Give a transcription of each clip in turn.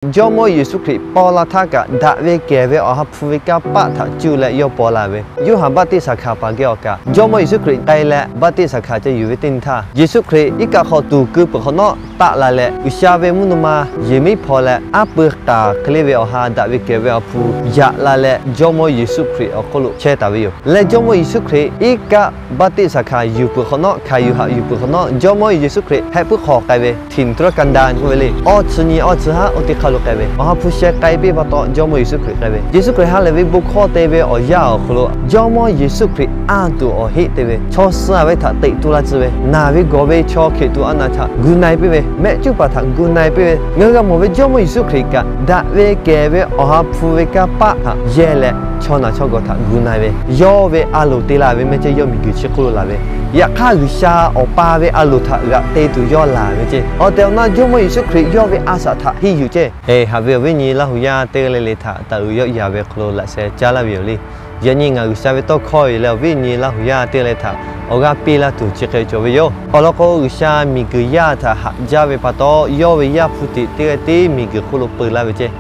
Jawˇmawˇ Yeˍsuˆ Hkriꞈ paw la htaˇ kaꞈ, daꞈ ve kehˬ ve Awˬ ha hpu ve kanˇ paˆ htaꞈ cuˇ leh yawˇ paw la ve. Yoˇhanˬ baˆtiˆsaˬ hkanˍ paˍ geh awˬ kaꞈ, Jawˇmawˇ Yeˍsuˆ Hkriꞈ k'ai leh baˆtiˆsaˬ hkanˍ ca yuˬ ve teˇ nyi htaˇ, Yeˍsuˆ Hkriꞈ iˉ kaˆ hk'aw tuˍ keu peuˬ hk'awꞈ nawˉ taˆ la leh, G'uiˬsha ve mvuhˇ naw ma yehˬ miˉ hpaw leh, aˉ pui k'aˍ hk'e le ve Awˬ ha daꞈ ve kehˬ ve Awˬ ha hpu yaꞈ la leh, Jawˇmawˇ Yeˍsuˆ Hkriꞈ awˬ hk'oˆ lo chehˇ taˍ ve yoˬ. Leh Jawˇmawˇ Yeˍsuˆ Hkriꞈ iˉ kaˆ baˆtiˆsaˬ hkanˍ yuˬ peuˬ hk'awꞈ nawˉ, hkanˍ yuˬ haꞈ yuˬ peuˬ hk'awꞈ nawˉ, Jawˇmawˇ Yeˍsuˆ Hkriꞈ heh puiˉ hk'aw k'ai ve, htinˍ tuˉ raˇ ka da k'oˆ ve le. Awˇ chi nyi awˇ chi haˉ oˇ teˇ hk'aˇ lo k'ai ve, Awˬ ha hpu sheh k'ai piˇ pa taw, Jawˇmawˇ Yeˍsuˆ Hkriꞈ k'ai ve. Yeˍsuˆ Hkriꞈ ha lehˬ ve bon hkawˇ te ve awˬ yanˇ awˬ hk'aw lo, Jawˇmawˇ Yeˍsuˆ Hkriꞈ anˇ tuˬ awˬ heˆ te ve, chaw suh ve htaꞈ teꞈ tu la tcuh ve, naˬ ve gawˬ ve chaw hkeꞈ tuˬ a naˬ htaꞈ gu na-e piˇ ve, mehˆ cuˉ paˍ htaꞈ gu na-e piˇ ve, ngaˬ hui g'a mawˬ ve Jawˇmawˇ Yeˍsuˆ Hkriꞈ kaꞈ, daꞈ ve kehˬ ve Awˬ ha hpu ve kanˇ paˆ htaꞈ yehˇ leh, chaw naˬ chaw gawˬ htaꞈ gu na-e ve, yawˇ ve a loˍ te la ve mehˆ ceˇ, yawˇ miˬguiˬ chi hk'oˆ lo laˬ ve. Yaꞈ hk'aˇ, G'uiˬsha Awˬ pa ve a loˍ htaꞈ g'aꞈ te tuˬ yawˇ laˬ ve ceˇ. Awˬ tehˬ awˬ na Jawˇmawˇ Yeˍsuˆ Hkriꞈ yawˇ ve a shaꞈ htaꞈ henˇ yuˬ ceˇ. Eˬ, haꞈ ve awˬ viˉ nyi Laˇ huˍ yaˇ teˇ g'aˇ le le htaꞈ taˍ uiˍ yawˆ yaˍ ve hk'aw lo laꞈ sheh caˉ laˇ ve yoˬ le. Yaꞈ nyi ngaˬ G'uiˬsha ve tawˇ hkawˇ e leh awˬ viˉ nyi Laˇ huˍ yaˇ teˇ g'aˇ le htaꞈ awˬ g'aˇ piˇ laˇ tuˬ chi hk'e cawˬ ve yoˬ. Awˬ lawn k'o, G'uiˬsha miˬguiˬ yaˇ htaꞈ haꞈ jaˇ ve pa taw, yawˇ ve Yaˇ hpu tiꞈ teˇ g'aˇ tiˉ miˬguiˬ hk'oˆ lo peu laˇ ve ceˇ.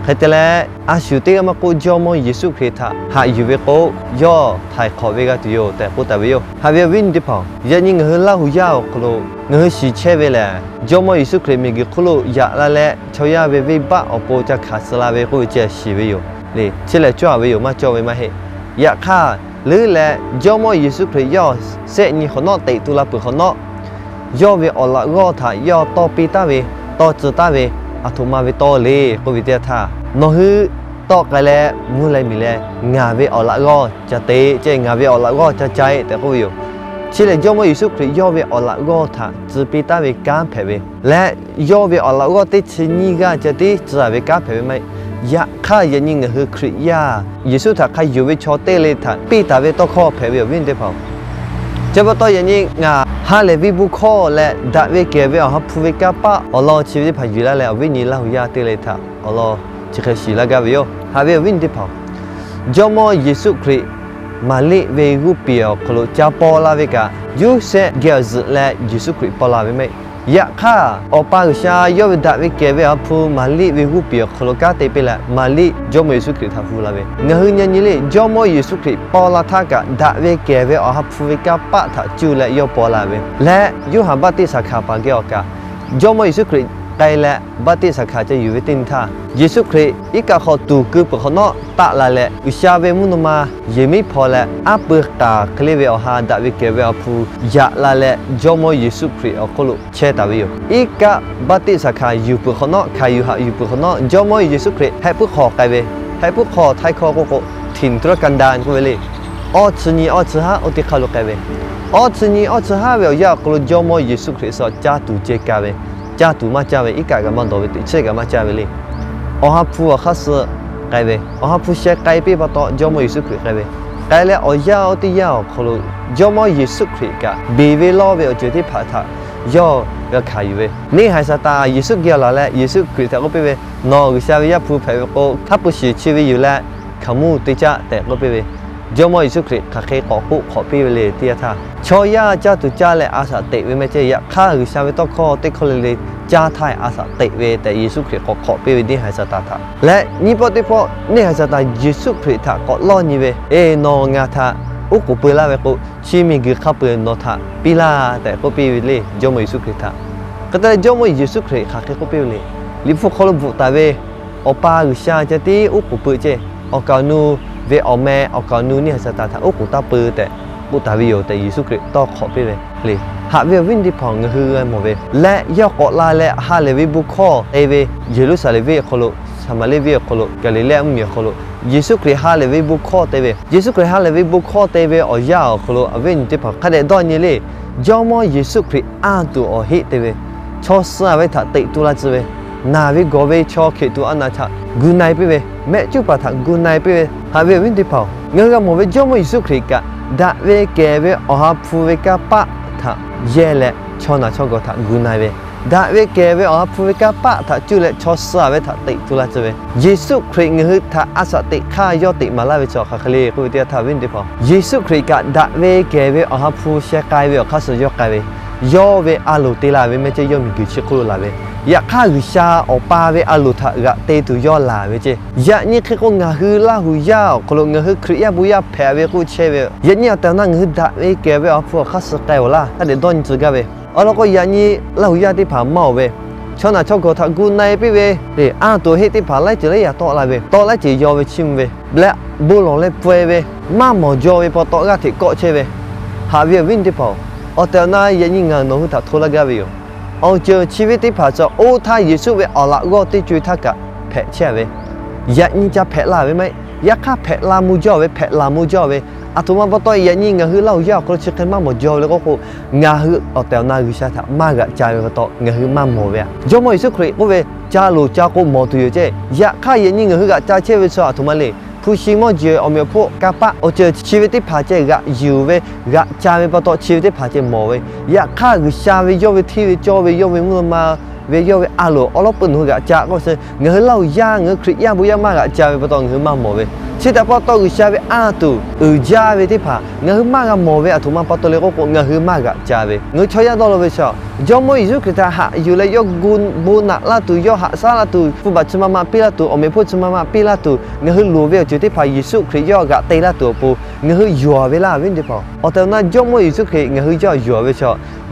Hk'e te leh, a shu teˇ g'aˇ maˇ k'oˆ, Jawˇmawˇ Yeˍsuˆ Hkriꞈ htaꞈ haꞈ yuˬ ve k'o, yawˇ htaiˍ hk'awꞈ ve g'a tuˬ yoˬ tehꞈ k'oˆ taˍ ve yoˬ. Haꞈ ve awˬ viˉ nyi teˇ hpaˍ-oˬ, yaꞈ nyi ngaˬ hui Laˇ huˍ yaˇ awˬ hk'aw lo ngaˬ hui shiˍ chehˇ ve lehˬ, Jawˇmawˇ Yeˍsuˆ Hkriꞈ miˬguiˬ hk'oˆ lo yaꞈ la leh, chaw yaˇ ve venˇbaˆ awˬ pon ca hkanˍ suh la ve k'oˆ ve ceh shiˍ ve yoˬ le. Chi lehˬ cawˇ ve yoˬ, maˇ cawˇ ve maˇ heˆ. Yaꞈ hk'aˇ, leuˉ leh Jawˇmawˇ Yeˍsuˆ Hkriꞈ yawˇ shehˆ nyi hk'awꞈ nawˉ teꞈ tu la peuˬ hk'awꞈ nawˉ, yawˇ ve awˬ laꞈ g'awˇ htaꞈ yawˇ tawˇ piˇ taˉ ve, tawˇ tcuh taˉ ve, aˬ htoꞈ ma ve tawˇ le k'oˆ ve teˇ yanˇ htaˇ, nawˬ hui tawˆ k'ai leh mvuhˇ leh miˬ leh ngaˬ ve awˬ laꞈ g'awˇ ca te ceˇ, ngaˬ ve awˬ laꞈ g'awˇ ca ca-e tehꞈ k'oˆ ve yoˬ. Chi lehˬ, Jawˇmawˇ Yeˍsuˆ Hkriꞈ yawˇ ve awˬ laꞈ g'awˇ htaꞈ tcuh piˇ taˉ ve kanˉ hpehꞈ ve leh, yawˇ ve awˬ laꞈ g'awˇ teˇ chi nyiˇ g'aˇ ceh tiˉ tcuh ve kanˉ hpehꞈ ve maˇ heˆ. Yaꞈ hk'aˇ, yaꞈ nyi ngaˬ hui Hkriꞈ yaˇ Yeˍsuˆ htaꞈ hk'a yonˍ ve chaw teˇ g'aˇ le htaꞈ piˇ taˍ ve tawˇ hkawˇ hpehꞈ ve yoˬ, awˬ viˉ teˇ hpaˍ-oˬ. Chi pa taw yaꞈ nyi ngaˬ ha lehˬ ve bon hkawˇ leh daꞈ ve kehˬ ve Awˬ ha hpu ve kanˇ paˆ awˬ lawn chi ve teˇ hpaˍ yuˬ laˇ leh, awˬ viˉ nyi Laˇ huˍ yaˇ teˇ g'aˇ le htaꞈ awˬ lawn chi hk'e shiˍ laˇ gaˇ ve yoˬ. Haꞈ ve awˬ viˉ nyi teˇ hpaˍ-oˬ, Jawˇmawˇ Yeˍsuˆ Hkriꞈ Maˍriˆ ve g'oˇ piˍ awˬ hk'aw lo ca paw la ve kaꞈ, Yoˇsehꞈ geh awˬ zuhꞈ leh Yeˍsuˆ Hkriꞈ paw la ve maˇ heˆ. Yaꞈ hk'aˇ, Awˬ pa G'uiˬsha yawˇ ve daꞈ ve kehˬ ve Awˬ ha hpu Maˍriˆ ve g'oˇ piˍ awˬ hk'aw lo kanˉ te piˇ leh, Maˍriˆ Jawˇmawˇ Yeˍsuˆ Hkriꞈ htaꞈ hu la ve. Ngaˬ hui nyi nyi le, Jawˇmawˇ Yeˍsuˆ Hkriꞈ paw la htaˇ kaꞈ, daꞈ ve kehˬ ve Awˬ ha hpu ve kanˇ paˆ htaꞈ cuˇ leh yawˇ paw la ve leh, Yoˇhanˬ baˆtiˆsaˬ hkanˍ paˍ geh awˬ kaꞈ, Jawˇmawˇ Yeˍsuˆ Hkriꞈ k'ai leh baˆtiˆsaˬ hkanˍ ca yuˬ ve teˇ nyi htaˇ, Yeˍsuˆ Hkriꞈ iˉ kaˆ hk'aw tuˍ keu peuˬ hk'awꞈ nawˉ taˆ la leh, G'uiˬsha ve mvuhˇ naw ma yehˬ miˉ hpaw leh, aˉ pui k'aˍ hk'e le ve awˬ ha daꞈ ve kehˬ ve Awˬ ha hpu yaꞈ la leh, Jawˇmawˇ Yeˍsuˆ Hkriꞈ awˬ hk'oˆ lo chehˇ taˍ ve yoˬ. Iˉ kaˆ baˆtiˆsaˬ hkanˍ yuˬ peuˬ hk'awꞈ nawˉ, hkanˍ yuˬ haꞈ yuˬ peuˬ hk'awꞈ nawˉ, Jawˇmawˇ Yeˍsuˆ Hkriꞈ heh puiˉ hk'aw k'ai ve. Heh puiˉ hk'aw htaiˇ hkawˇ k'oˆ k'o, htinˍ tuˉ raˇ ka da k'oˆ ve le. Awˇ chi nyi awˇ chi haˉ oˇ teˇ hk'aˇ lo k'ai ve. Awˇ chi nyi awˇ chi haˉ ve awˬ yanˇ awˬ hk'aw lo Jawˇmawˇ Yeˍsuˆ Hkriꞈ suh caˇ tuˬ ceh ka ve, caˇ tuˬ maˇ caˇ ve, iˉ kaˆ kaꞈ maˇ dawˬ ve, teꞈ chehˇ kaꞈ maˇ caˇ ve le. Awˬ ha hpu awˬ hk'aˇ suh k'ai ve, Awˬ ha hpu sheh k'ai piˇ pa taw Jawˇmawˇ Yeˍsuˆ Hkriꞈ k'ai ve. K'ai leh awˬ yanˇ oˇ teˇ yanˇ awˬ hk'aw lo Jawˇmawˇ Yeˍsuˆ Hkriꞈ kaꞈ beˬ ve lawˇ ve awˬ ceuˬ teˇ hpaˍ htaꞈ yawˇ g'a hkanˍ yuˬ ve. Neˇ haiˬ Saˍtanˍ Yeˍsuˆ geh laˬ leh Yeˍsuˆ Hkriꞈ htaꞈ k'oˆ piˇ ve, Nawˬ G'uiˬsha ve Yaˇ hpu hpehꞈ ve k'o, hk'a peu shiˍ chi ve yuˬ leh hkaoˍmonˇ te caˇ tehꞈ k'oˆ piˇ ve. Jawˇmawˇ Yeˍsuˆ Hkriꞈ hk'aˬ hk'e k'awꞈ k'oˆ hk'awꞈ piˇ ve le teˇ yanˇ htaˇ, chaw yaˇ caˇ tuˬ caˇ leh a shaꞈ teꞈ ve mehˆ ceˇ. Yaꞈ hk'aˇ, G'uiˬsha ve tawˇ hkawˇ teˇ hkawˇ le le caˇ htaˇ a shaꞈ teꞈ ve tehꞈ Yeˍsuˆ Hkriꞈ k'awꞈ hk'awꞈ piˇ ve neˇ haiˬ Saˍtanˍ htaꞈ. Leh nyiˇ pawˆ teˇ pawˆ neˇ haiˬ Saˍtanˍ Yeˍsuˆ Hkriꞈ htaꞈ k'awꞈ lawˇ nyi ve, Eˬ, nawˬ ngaˬ htaꞈ oˉ k'oˍ pui laˇ ve k'o, chi miˬguiˬ hk'a peu-eˬ nawˬ htaꞈ piˇ laˇ tehꞈ k'oˆ piˇ ve le Jawˇmawˇ Yeˍsuˆ Hkriꞈ htaꞈ. Hk'e te leh Jawˇmawˇ Yeˍsuˆ Hkriꞈ hk'aˬ hk'e k'oˆ piˇ ve le. Liꞈ hpu hk'aw lo bvuhꞈ taˍ ve, Awˬ pa G'uiˬsha ceh tiˉ oˉ k'oˍ pui ceˇ. Awˬ kaˍ awˬ nu ve awˬ meh, awˬ kaˍ awˬ nu neˇ haiˬ Saˍtanˍ htaꞈ oˉ k'oˍ taˇ pui tehꞈ k'oˆ taˍ ve yoˬ tehꞈ Yeˍsuˆ Hkriꞈ tawˇ hk'awꞈ piˇ ve le. Haꞈ ve awˬ viˉ teˇ hpaˍ, ngaˬ hui g'a mawˬ ve leh yawˇ k'awꞈ la leh ha lehˬ ve bon hkawˇ te ve Yeˍruˆsaˍlehnˍ venˇ awˬ hk'aw lo, Saˍmaˍriˆ venˇ awˬ hk'aw lo, Gaˍliˍlehˇ mvuhˇmiˬ awˬ hk'aw lo, Yeˍsuˆ Hkriꞈ ha lehˬ ve bon hkawˇ te ve, Yeˍsuˆ Hkriꞈ ha lehˬ ve bon hkawˇ te ve awˬ yanˇ awˬ hk'aw lo, awˬ viˉ awˬ nyi teˇ hpaˍ, hk'a dehꞈ dawˇ nyi le. Jawˇmawˇ Yeˍsuˆ Hkriꞈ anˇ tuˬ awˬ heˆ te ve, chaw suh ve htaꞈ teꞈ tu la tcuh ve, naˬ ve gawˬ ve chaw hkeꞈ tuˬ a naˬ htaꞈ gu na-e piˇ ve, mehˆ cuˉ paˍ htaꞈ gu na-e piˇ ve. Haꞈ ve awˬ viˉ teˇ hpaˍ-oˬ, ngaˬ hui g'a mawˬ ve Jawˇmawˇ Yeˍsuˆ Hkriꞈ kaꞈ daꞈ ve kehˬ ve Awˬ ha hpu ve kanˇ paˆ htaꞈ yehˇ leh chaw naˬ chaw gawˬ htaꞈ gu na-e ve, daꞈ ve kehˬ ve Awˬ ha hpu ve kanˇ paˆ htaꞈ cuˇ leh chaw suh ve htaꞈ teꞈ tu la tcuh ve, Yeˍsuˆ Hkriꞈ ngaˬ hui htaꞈ a shaꞈ teꞈ hk'aˇ yawˇ teꞈ maˍ laˇ ve chi hk'aˬ hk'e le k'oˆ ve teˇ yanˇ htaˇ, awˬ viˉ teˇ hpaˍ, Yeˍsuˆ Hkriꞈ kaꞈ daꞈ ve kehˬ ve Awˬ ha hpu sheh k'ai ve awˬ hk'aˇ suh yawˇ k'ai ve, yawˇ ve a loˍ te la ve mehˆ ceˇ yawˇ miˬguiˬ chi hk'oˆ lo laˬ ve. Yaꞈ hk'aˇ, G'uiˬsha Awˬ pa ve a loˍ htaꞈ g'aꞈ te tuˬ yawˇ laˬ ve ceˇ. Yaꞈ nyi hk'e k'o, ngaˬ hui Laˇ huˍ yaˇ awˬ hk'aw lo ngaˬ hui Hkriꞈ yaˇ bon yaˇ hpehꞈ ve k'oˆ chehˇ ve, yaꞈ nyi awˬ tehˬ awˬ na ngaˬ hui daꞈ ve kehˬ ve awˬ hpu awˬ hk'aˇ suh k'ai-oˬ laˇ, hk'a dehꞈ dawˇ nyi tcuh gaˇ ve. Awˬ lawn k'o, yaꞈ nyi Laˇ huˍ yaˇ teˇ hpaˍ maˇ-oˬ ve, chaw naˬ chaw gawˬ htaꞈ gu na-e piˇ ve, le anˇ tuˬ heˆ teˇ hpaˍ laiˉ ceuˬ laiˉ yaꞈ tawˆ la ve, tawˆ laiˉ ceuˬ yaw ve chiˇ mvuh ve, leh bon lawˬ leh pfuh-e ve, maˇ mawˬ jaw ve pa taw g'aˇ hteꞈ kawˆ chehˇ ve, haꞈ ve awˬ viˉ awˬ nyi teˇ hpaˍ-oˬ, awˬ tehˬ awˬ na yaꞈ nyi ngaˬ nawˬ hui htaꞈ hto laˇ gaˇ ve yoˬ. Awˬ ceuˬ chi ve teˇ hpaˍ chi oˇ htaˇ Yeˍsuˆ ve awˬ laꞈ g'awˇ teˇ co-e htaˇ kaꞈ hpehꞈ chehˇ ve, yaꞈ nyi ca hpehꞈ la ve maˇ heˆ. Yaꞈ hk'aˇ, hpehꞈ la mvuh jaˇ ve, hpehꞈ la mvuh jaˇ ve, aˬ htoꞈ ma pa taw yaꞈ nyi ngaˬ hui Laˇ huˍ yaˇ awˬ hk'aw lo chi hk'e maˇ mawˬ jaw ve le k'oˆ k'o, ngaˬ hui awˬ tehˬ awˬ na G'uiˬsha htaꞈ maˇ g'aꞈ ca ve pa taw ngaˬ hui maˇ mawˬ ve aꞈ. Jawˇmawˇ Yeˍsuˆ Hkriꞈ k'oˆ ve, Ca loˍ ca k'o mawˬ tuˬ yoˬ ceˇ. Yaꞈ hk'aˇ, yaꞈ nyi ngaˬ hui g'aꞈ ca chehˇ ve chi aˬ htoꞈ ma le. Hpu shi mawˇ jeˬ awˬ meꞈ awˬ hponˇ kanˇ paˆ awˬ ceuˬ chi ve teˇ hpaˍ ceh g'aꞈ yuˬ ve, g'aꞈ ca ve pa taw chi ve teˇ hpaˍ ceh mawˬ ve, yaꞈ hk'aˇ G'uiˬsha ve yawˇ ve hteˇ ve cawˇ ve, yawˇ ve mvuhˇ naw ma ve, yawˇ ve a loˍ awˬ lawˉ peuˬ nawˬ hui g'aꞈ ca k'oˆ ve, ngaˬ hui Laˇ huˍ yaˇ, ngaˬ hui Hkriꞈ yaˇ bon yaˇ maˇ g'aꞈ ca ve pa taw ngaˬ hui maˇ mawˬ ve. Chi htaꞈ pa taw G'uiˬsha ve a tuˬ uiˍ jaˇ ve teˇ hpaˍ ngaˬ hui maˇ g'a mawˬ ve aˬ htoꞈ ma pa taw le k'oˆ k'o, ngaˬ hui maˇ g'aꞈ ca ve. Ngaˬ hui chaw yaˇ dawˇ law ve chi, Jawˇmawˇ Yeˍsuˆ Hkriꞈ htaꞈ haꞈ yuˬ leh yawˇ gu bon naꞈ laˇ tuˬ, yawˇ haꞈ shaˉ laˇ tuˬ, hpu baˬ chi ma ma piˇ laˇ tuˬ, awˬ meꞈ awˬ hponˇ chi ma ma piˇ laˇ tuˬ, ngaˬ hui loˍ ve awˬ ceuˬ teˇ hpaˍ Yeˍsuˆ Hkriꞈ yawˇ g'aꞈ te laˇ tuˬ awˬ pon ngaˬ hui yuˬ-a ve laˇ, awˬ viˉ teˇ hpaˍ-oˬ. Awˬ tehˬ awˬ na Jawˇmawˇ Yeˍsuˆ Hkriꞈ ngaˬ hui yawˇ yuˬ-a ve chi,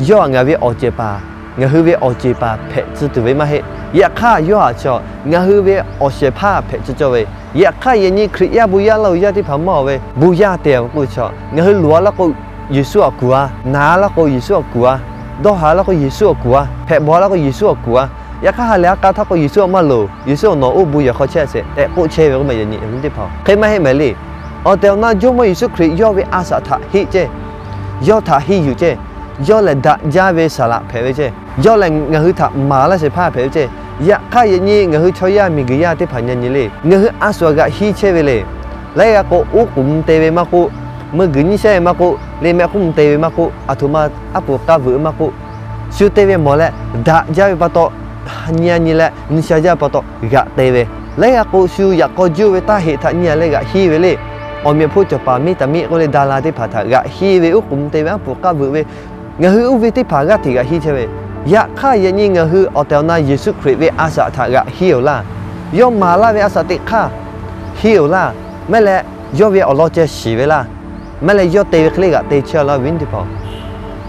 yawˇ ngaˬ ve awˬ cehˬ paˍ, ngaˬ hui ve awˬ cehˬ paˍ hpehꞈ tcuh tuˬ ve maˇ heˆ. Yaꞈ hk'aˇ, yawˇ htaꞈ chi ngaˬ hui ve awˬ shehˍ hpaˇ hpehꞈ tcuh cawˇ ve. Yaꞈ hk'aˇ, yaꞈ nyi Hkriꞈ yaˇ bon yaˇ, Laˇ huˍ yaˇ teˇ hpaˍ maˇ-oˬ ve, bon yaˇ te-a ve k'oˆ ve chi, ngaˬ hui loˍ-a laˇ k'o, Yeˍsuˆ awˬ kuˬ-a. Naˍ-a laˇ k'o, Yeˍsuˆ awˬ kuˬ-a. Dawˇ haˍ laˇ k'o, Yeˍsuˆ awˬ kuˬ-a. Hpehꞈ bawˬ-a laˇ k'o, Yeˍsuˆ awˬ kuˬ-a. Yaꞈ hk'aˇ, ha lehˬ ha k'a htaˇ k'o, Yeˍsuˆ awˬ maˇ loˍ, Yeˍsuˆ awˬ nawˬ oˇ bon yehˬ hk'aw chehˇ sheˍ tehꞈ k'oˆ chehˇ ve k'oˆ ma, yaꞈ nyi teˇ hpaˍ hk'e maˇ heˆ mehˍ le. Awˬ tehˬ awˬ na Jawˇmawˇ Yeˍsuˆ Hkriꞈ yawˇ ve a shaꞈ htaꞈ heˆ ceˇ. Yawˇ htaꞈ henˇ yuˬ ceˇ. Yawˇ lehˬ daꞈ jaˇ ve saˍ laꞈ hpehꞈ ve ceˇ. Yawˇ lehˬ ngaˬ hui htaꞈ maˍ laˇ shehˍ hpaˇ hpehꞈ ve ceˇ. Yaꞈ hk'aˇ, yaꞈ nyi ngaˬ hui chaw yaˇ miˬguiˬ yaˇ teˇ hpaˍ nyi nyi le, ngaˬ hui a shaꞈ g'aꞈ henˇ chehˇ ve le. Laiˉ g'a k'o, uˉ k'oˍ mvuh te ve maˇ k'oˆ, meuˇ g'uiˬ nyiˇ shehˉ ve maˇ k'oˆ, le mehˆ k'oˆ mvuh te ve maˇ k'oˆ, aˬ htoꞈ ma aˉ poꞈ k'aˇ veuꞈ ve maˇ k'oˆ, shu te ve mawˬ leh, daꞈ jaˇ ve pa taw, nyi-a nyi leh nyi sha jaˇ ve pa taw g'aꞈ te ve. Laiˉ g'a k'o, shu yaꞈ k'aw juˇ ve taˇ heꞈ htaꞈ nyi-a leh g'aꞈ henˇ ve le. Awˬ meꞈ awˬ hponˇ cawˬ paˍ miˇ taˍ miˇ k'oˆ le, daˍ la teˇ hpaˍ htaꞈ g'aꞈ henˇ ve, uˉ k'oˍ mvuh te ve, aˉ poꞈ k'aˇ veuꞈ ve, ngaˬ hui oˇ ve teˇ hpaˍ g'aˇ hteꞈ g'aꞈ henˇ chehˇ ve. Yaꞈ hk'aˇ, yaꞈ nyi ngaˬ hui awˬ tehˬ awˬ na Yeˍsuˆ Hkriꞈ ve a shaꞈ htaꞈ g'aꞈ henˇ-oˬ laˇ. Yawˇ maˍ laˇ ve a shaꞈ teꞈ hk'aˇ henˇ-oˬ laˇ. Maˇ leh, yawˇ ve awˬ lawn ceh shiˍ ve laˇ. Maˇ leh, yawˇ te ve hk'e le g'aꞈ te chehˇ-a laˇ, awˬ viˉ teˇ hpaˍ-oˬ.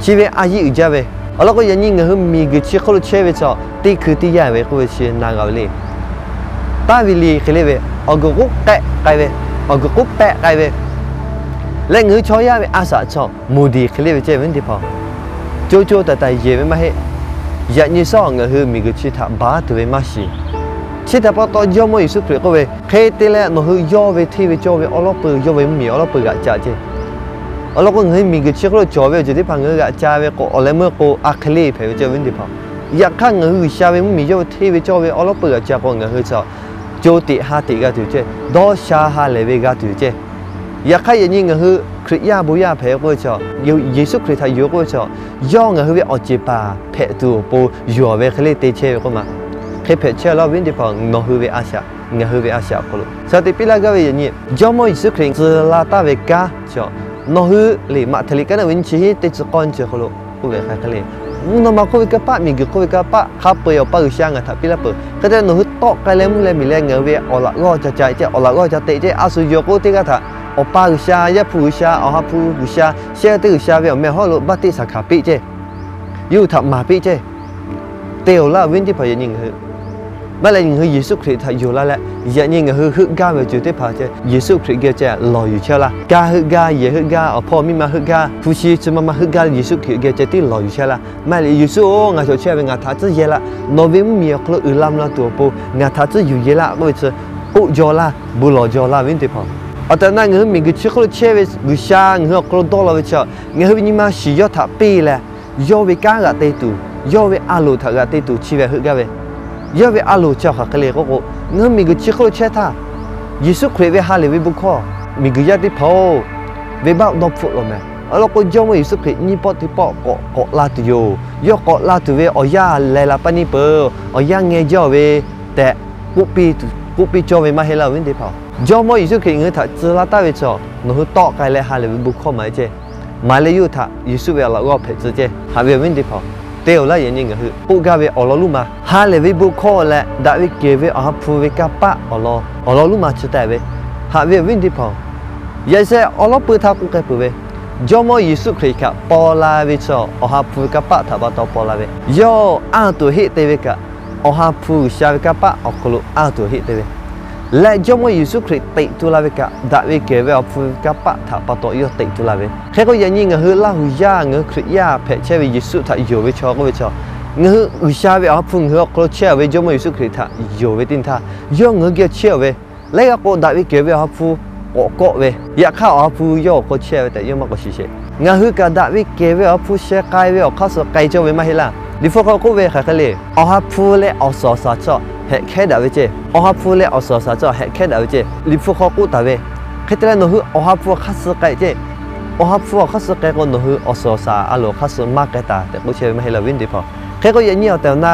Chi ve a yiˇ uiˍ jaˇ ve. Awˬ lawn k'o, yaꞈ nyi ngaˬ hui miˬguiˬ chi hk'oˆ lo chehˇ ve chi, teˇ hkui teˇ yanˇ ve k'oˆ ve chi na g'a ve le. Taˇ ve le hk'e le ve, awˬ guiˬ k'oˆ k'ehˆ k'ai ve, awˬ guiˬ k'oˆ pehˆ k'ai ve, leh ngaˬ hui chaw yaˇ ve a shaꞈ chi moˍ diˍ hk'e le ve ceˇ, awˬ viˉ teˇ hpaˍ-oˬ. Co co taiˍ taiˍ yehˬ ve maˇ heˆ. Yaꞈ nyi sawˉ ngaˬ hui miˬguiˬ chi htaꞈ baˬ tuˬ ve maˇ shiˍ. Chi htaꞈ pa taw, Jawˇmawˇ Yeˍsuˆ Hkriꞈ k'oˆ ve, hk'e te leh nawˬ hui yawˇ ve hteˇ ve cawˇ ve awˬ lawˉ peuˬ, yawˇ ve mvuhˇmiˬ awˬ lawˉ peuˬ g'aꞈ ca ceˇ. Awˬ lawn k'o, ngaˬ hui miˬguiˬ chi hk'oˆ lo cawˬ ve awˬ ceuˬ teˇ hpaˍ ngaˬ hui g'aꞈ ca ve k'o, awˬ leh meuˇ k'o a hk'e le hpehꞈ ve ceˇ, awˬ viˉ teˇ hpaˍ. Yaꞈ hk'aˇ, ngaˬ hui G'uiˬsha ve mvuhˇmiˬ yawˇ ve hteˇ ve cawˇ ve awˬ lawˉ peuˬ g'aꞈ ca k'o, ngaˬ hui chi co teꞈ ha teꞈ g'a tuˬ ceˇ, dawˇ sha ha lehˬ ve g'a tuˬ ceˇ. Yaꞈ hk'aˇ, yaꞈ nyi ngaˬ hui Hkriꞈ yaˇ bon yaˇ hpehꞈ k'oˆ ve chi, Yeˍsuˆ Hkriꞈ htaꞈ yuˬ k'oˆ ve chi, yawˇ ngaˬ hui ve awˬ ceˬ paˍ hpehꞈ tuˬ awˬ pon yuˬ-a ve hk'e le te chehˇ ve k'oˆ ma. Hk'e hpehꞈ chehˇ laˇ, awˬ viˉ teˇ hpaˍ, nawˬ hui ve a shaꞈ, ngaˬ hui ve a shaꞈ awˬ hk'aw lo. Shaˍ tiꞈ piˇ laˇ gaˇ ve yaꞈ nyi, Jawˇmawˇ Yeˍsuˆ Hkriꞈ tcuh la taˍ ve kanˉ chi, nawˬ hui le maꞈ hteꞈ liꞈ kaˉ naˆ ve nyiˇ chi hiˉ teˇ chi k'awˇ nyiˇ chi awˬ hk'aw lo k'oˆ ve hk'aˬ hk'e le, mvuhˇ naw ma hk'oˆ ve kanˇ paˆ, miˬguiˬ hk'oˆ ve kanˇ paˆ, hk'a peu-eˬ Awˬ pa G'uiˬsha ngaˬ htaꞈ piˇ laˇ peuˬ. Hk'e te leh, nawˬ hui tawˆ k'ai leh mvuhˇ leh miˬ leh ngaˬ hui ve awˬ laꞈ g'awˇ ca ca ceˇ, awˬ laꞈ g'awˇ ca teꞈ ceˇ, a shu yawˬ k'o teˇ g'aˇ htaꞈ Awˬ pa G'uiˬsha, Yaˇ hpu G'uiˬsha, Awˬ ha hpu G'uiˬsha, shehˆ g'aˇ teˇ G'uiˬsha ve awˬ meh hawˉ lo baˆtiˆsaˬ hkanˍ piˇ ceˇ. Yawˇ hui htaꞈ maˍ piˇ ceˇ. Te-oˬ laˇ, awˬ viˉ teˇ hpaˍ, yaꞈ nyi ngaˬ hui maˇ leh ngaˬ hui Yeˍsuˆ Hkriꞈ htaꞈ yonˍ la leh, yaꞈ nyi ngaˬ hui heuˆ gaˇ ve awˬ ceuˬ teˇ hpaˍ ceˇ, Yeˍsuˆ Hkriꞈ geh ceˇ lawˬ yuˬ chehˇ laˇ. Kanˇ heuˆ gaˇ, yehˬ heuˆ gaˇ, awˬ hpawˇ miˇ ma heuˆ gaˇ, hpu shi chi ma ma heuˆ gaˇ, Yeˍsuˆ Hkriꞈ geh ceˇ tiˉ lawˬ yuˬ chehˇ laˇ. Maˇ leh, Yeˍsuˆ-oˬ, ngaˬ cawˬ chehˇ ve ngaˬ htaꞈ tcuhˉ yehˇ laˇ. Nawˬ ve mvuhˇmiˬ awˬ hk'aw lo uiˍ la mvuh la tuˬ awˬ pon ngaˬ htaꞈ tcuhˉ yuˬ yehˇ laˇ k'oˆ ve chi, k'oˆ jaw laˇ, bon lawˬ jaw laˇ, awˬ viˉ teˇ hpaˍ. Awˬ tehˬ awˬ na ngaˬ hui miˬguiˬ chi hk'oˆ lo chehˇ ve G'uiˬsha ngaˬ hui awˬ hk'aw lo dawˇ law ve chi, ngaˬ hui ve nyi ma shiˍ yawˇ htaꞈ piˇ leh, yawˇ ve kanˉ g'aꞈ te tuˬ, yawˇ ve a loˍ htaꞈ g'aꞈ te tuˬ chi ve heuˆ gaˇ ve, yawˇ ve a loˍ chi awˬ hk'aˬ hk'e le k'oˆ k'o, ngaˬ hui miˬguiˬ chi hk'oˆ lo chehˇ htaˇ, Yeˍsuˆ Hkriꞈ ve ha lehˬ ve bon hkawˇ, miˬguiˬ yaˇ teˇ hpaˍ-oˬ, venˇbaˆ dawˇ hpfuhˆ lawˬ mehˍ. Awˬ lawn k'o, Jawˇmawˇ Yeˍsuˆ Hkriꞈ nyiˇ pawˆ teˇ pawˆ k'awꞈ k'awꞈ la tuˬ yoˬ. Yawˇ k'awꞈ la tuˬ ve awˬ yanˇ leh la paˇ neˇ peuˬ, awˬ yanˇ ngeh jaˇ ve tehꞈ k'oˆ piˇ cawˇ ve maˇ heˆ laˇ, awˬ viˉ teˇ hpaˍ. Jawˇmawˇ Yeˍsuˆ Hkriꞈ ngaˬ hui htaꞈ tcuh la taˍ ve chi, nawˬ hui tawˆ k'ai leh ha lehˬ ve bon hkawˇ maˍ ceˇ. Maˍ leh yawˇ hui htaꞈ Yeˍsuˆ ve awˬ laꞈ g'awˇ hpehꞈ tcuh ceˇ, haꞈ ve awˬ viˉ teˇ hpaˍ. Te-oˬ laˇ, yaꞈ nyi ngaˬ hui k'oˆ gaˇ ve awˬ lawn lonˉ ma, ha lehˬ ve bon hkawˇ leh daꞈ ve kehˬ ve Awˬ ha hpu ve kanˇ paˆ awˬ lawn, awˬ lawn lonˉ ma chi taˍ ve, haꞈ ve awˬ viˉ teˇ hpaˍ-oˬ, yaꞈ sheh awˬ lawn pui htaˇ k'oˆ k'ai peuˬ ve, Jawˇmawˇ Yeˍsuˆ Hkriꞈ kaꞈ paw la ve chi Awˬ ha hpu ve kanˇ paˆ htaꞈ pa taw paw la ve, yawˇ anˇ tuˬ heˆ te ve kaꞈ, Awˬ ha hpu G'uiˬsha ve kanˇ paˆ awˬ hk'aw lo anˇ tuˬ heˆ te ve leh, Jawˇmawˇ Yeˍsuˆ Hkriꞈ teꞈ tu la ve kaꞈ, daꞈ ve kehˬ ve Awˬ ha hpu ve kanˇ paˆ htaꞈ pa taw yawˇ teꞈ tu la ve. Hk'e k'o, yaꞈ nyi ngaˬ hui Laˇ huˍ yaˇ ngaˬ hui Hkriꞈ yaˇ hpehꞈ chehˇ ve Yeˍsuˆ htaꞈ yonˍ ve chaw k'oˆ ve chaw, ngaˬ hui G'uiˬsha ve Awˬ ha hpu ngaˬ hui awˬ hk'aw lo chehˇ-oˬ ve Jawˇmawˇ Yeˍsuˆ Hkriꞈ htaꞈ yonˍ ve teˇ nyi htaˇ, yawˇ ngaˬ hui geh chehˇ-oˬ ve, laiˉ g'aˇ k'o daꞈ ve kehˬ ve Awˬ ha hpu k'awꞈ kawˆ ve, yaꞈ hk'aˇ Awˬ ha hpu yawˇ awˬ hk'aw chehˇ ve tehꞈ yawˇ maˇ k'awꞈ shiˍ sheˍ. Ngaˬ hui kaꞈ daꞈ ve kehˬ ve Awˬ ha hpu sheh k'ai ve awˬ hk'aˇ suh k'ai cawˇ ve maˇ heˆ laˇ. Liꞈ hpu hk'aw k'oˆ ve hk'aˬ hk'e le, Awˬ ha hpu leh awˬ suhˍ awˬ shaˍ chi hehꞈ hkehˉ daꞈ ve ceˇ. Awˬ ha hpu leh awˬ suhˍ awˬ shaˍ chi hehꞈ hkehˉ daꞈ ve ceˇ. Liꞈ hpu hk'aw k'oˆ taˍ ve, hk'e te leh nawˬ hui Awˬ ha hpu awˬ hk'aˇ suh k'ai ceˇ. Awˬ ha hpu awˬ hk'aˇ suh k'ai k'o, nawˬ hui awˬ suhˍ awˬ shaˍ a loˍ awˬ hk'aˇ suh maˇ k'ai taˍ tehꞈ k'oˆ chehˇ ve maˇ heˆ laˇ, awˬ viˉ teˇ hpaˍ. Hk'e k'o, yaꞈ nyi awˬ tehˬ awˬ na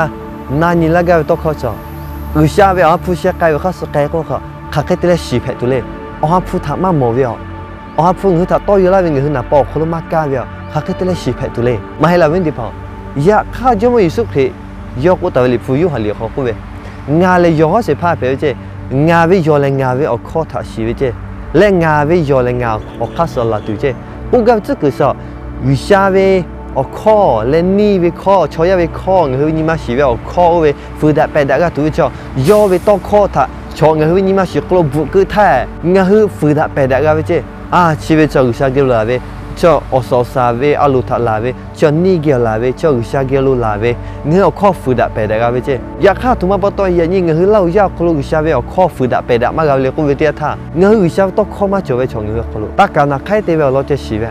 na nyi laˇ gaˇ ve tawˇ hkawˇ chi, G'uiˬsha ve Awˬ ha hpu sheh k'ai ve hk'aˇ suh k'ai k'oˆ hk'aˬ hk'e te leh shiˍ hpehꞈ tuˬ le. Awˬ ha hpu htaꞈ maˇ mawˬ ve aˬ, Awˬ ha hpu ngaˬ hui htaꞈ tawˇ yaw laˇ ve ngaˬ hui naˍ paw awˬ hk'aw lo maˇ kaˇ ve aˬ, hk'aˬ hk'e te leh shiˍ hpehꞈ tuˬ le, maˇ heˆ laˇ, awˬ viˉ teˇ hpaˍ. Yaꞈ hk'aˇ Jawˇmawˇ Yeˍsuˆ Hkriꞈ yawˇ k'oˆ taˍ ve Liꞈ hpu Yoˇhanˬ liꞈ awˬ hk'aw k'oˆ ve, Ngaˬ lehˬ yawˬ hawˉ shehˍ hpaˇ hpehꞈ ve ceˇ. Ngaˬ ve yawˬ lehˬ ngaˬ ve awˬ hkawˇ htaꞈ shiˍ ve ceˇ. Leh ngaˬ ve yawˬ lehˬ ngaˬ awˬ hk'aˇ suh laˬ tuˬ ceˇ. K'oˆ gaˇ ve tcuhˉ kuiˬ suh, G'uiˬsha ve awˬ hkawˇ leh neˇ ve hkawˇ, chaw yaˇ ve hkawˇ, ngaˬ hui ve nyi ma shiˍ ve awˬ hkawˇ oˇ ve fuiˍ daꞈ pehˬ daꞈ g'a tuˬ ve chaw, yawˇ ve tawˇ hkawˇ htaꞈ chaw ngaˬ hui ve nyi ma shiˍ hk'aw lo bvuhꞈ keu htaˇ, ngaˬ hui fuiˍ daꞈ pehˬ daꞈ g'a ve ceˇ. A, chi ve chaw G'uiˬsha geh lo laˬ ve, chaw awˬ suhˍ awˬ shaˍ ve a loˍ htaꞈ laˬ ve, chaw neˇ geh laˬ ve, chaw G'uiˬsha geh lo laˬ ve, ngaˬ hui awˬ hkawˇ fuiˍ daꞈ pehˬ daꞈ g'a ve ceˇ. Yaꞈ hk'aˇ aˬ htoꞈ ma pa taw yaꞈ nyi ngaˬ hui Laˇ huˍ yaˇ awˬ hk'aw lo G'uiˬsha ve awˬ hkawˇ fuiˍ daꞈ pehˬ daꞈ maˇ g'a ve le k'oˆ ve teˇ yanˇ htaˇ, ngaˬ hui G'uiˬsha ve tawˇ hkawˇ maˇ cawˬ ve chaw ngaˬ hui awˬ hk'aw lo taˇ kaˍ naˍ hk'aiˉ te ve awˬ lawn ceh shiˍ ve,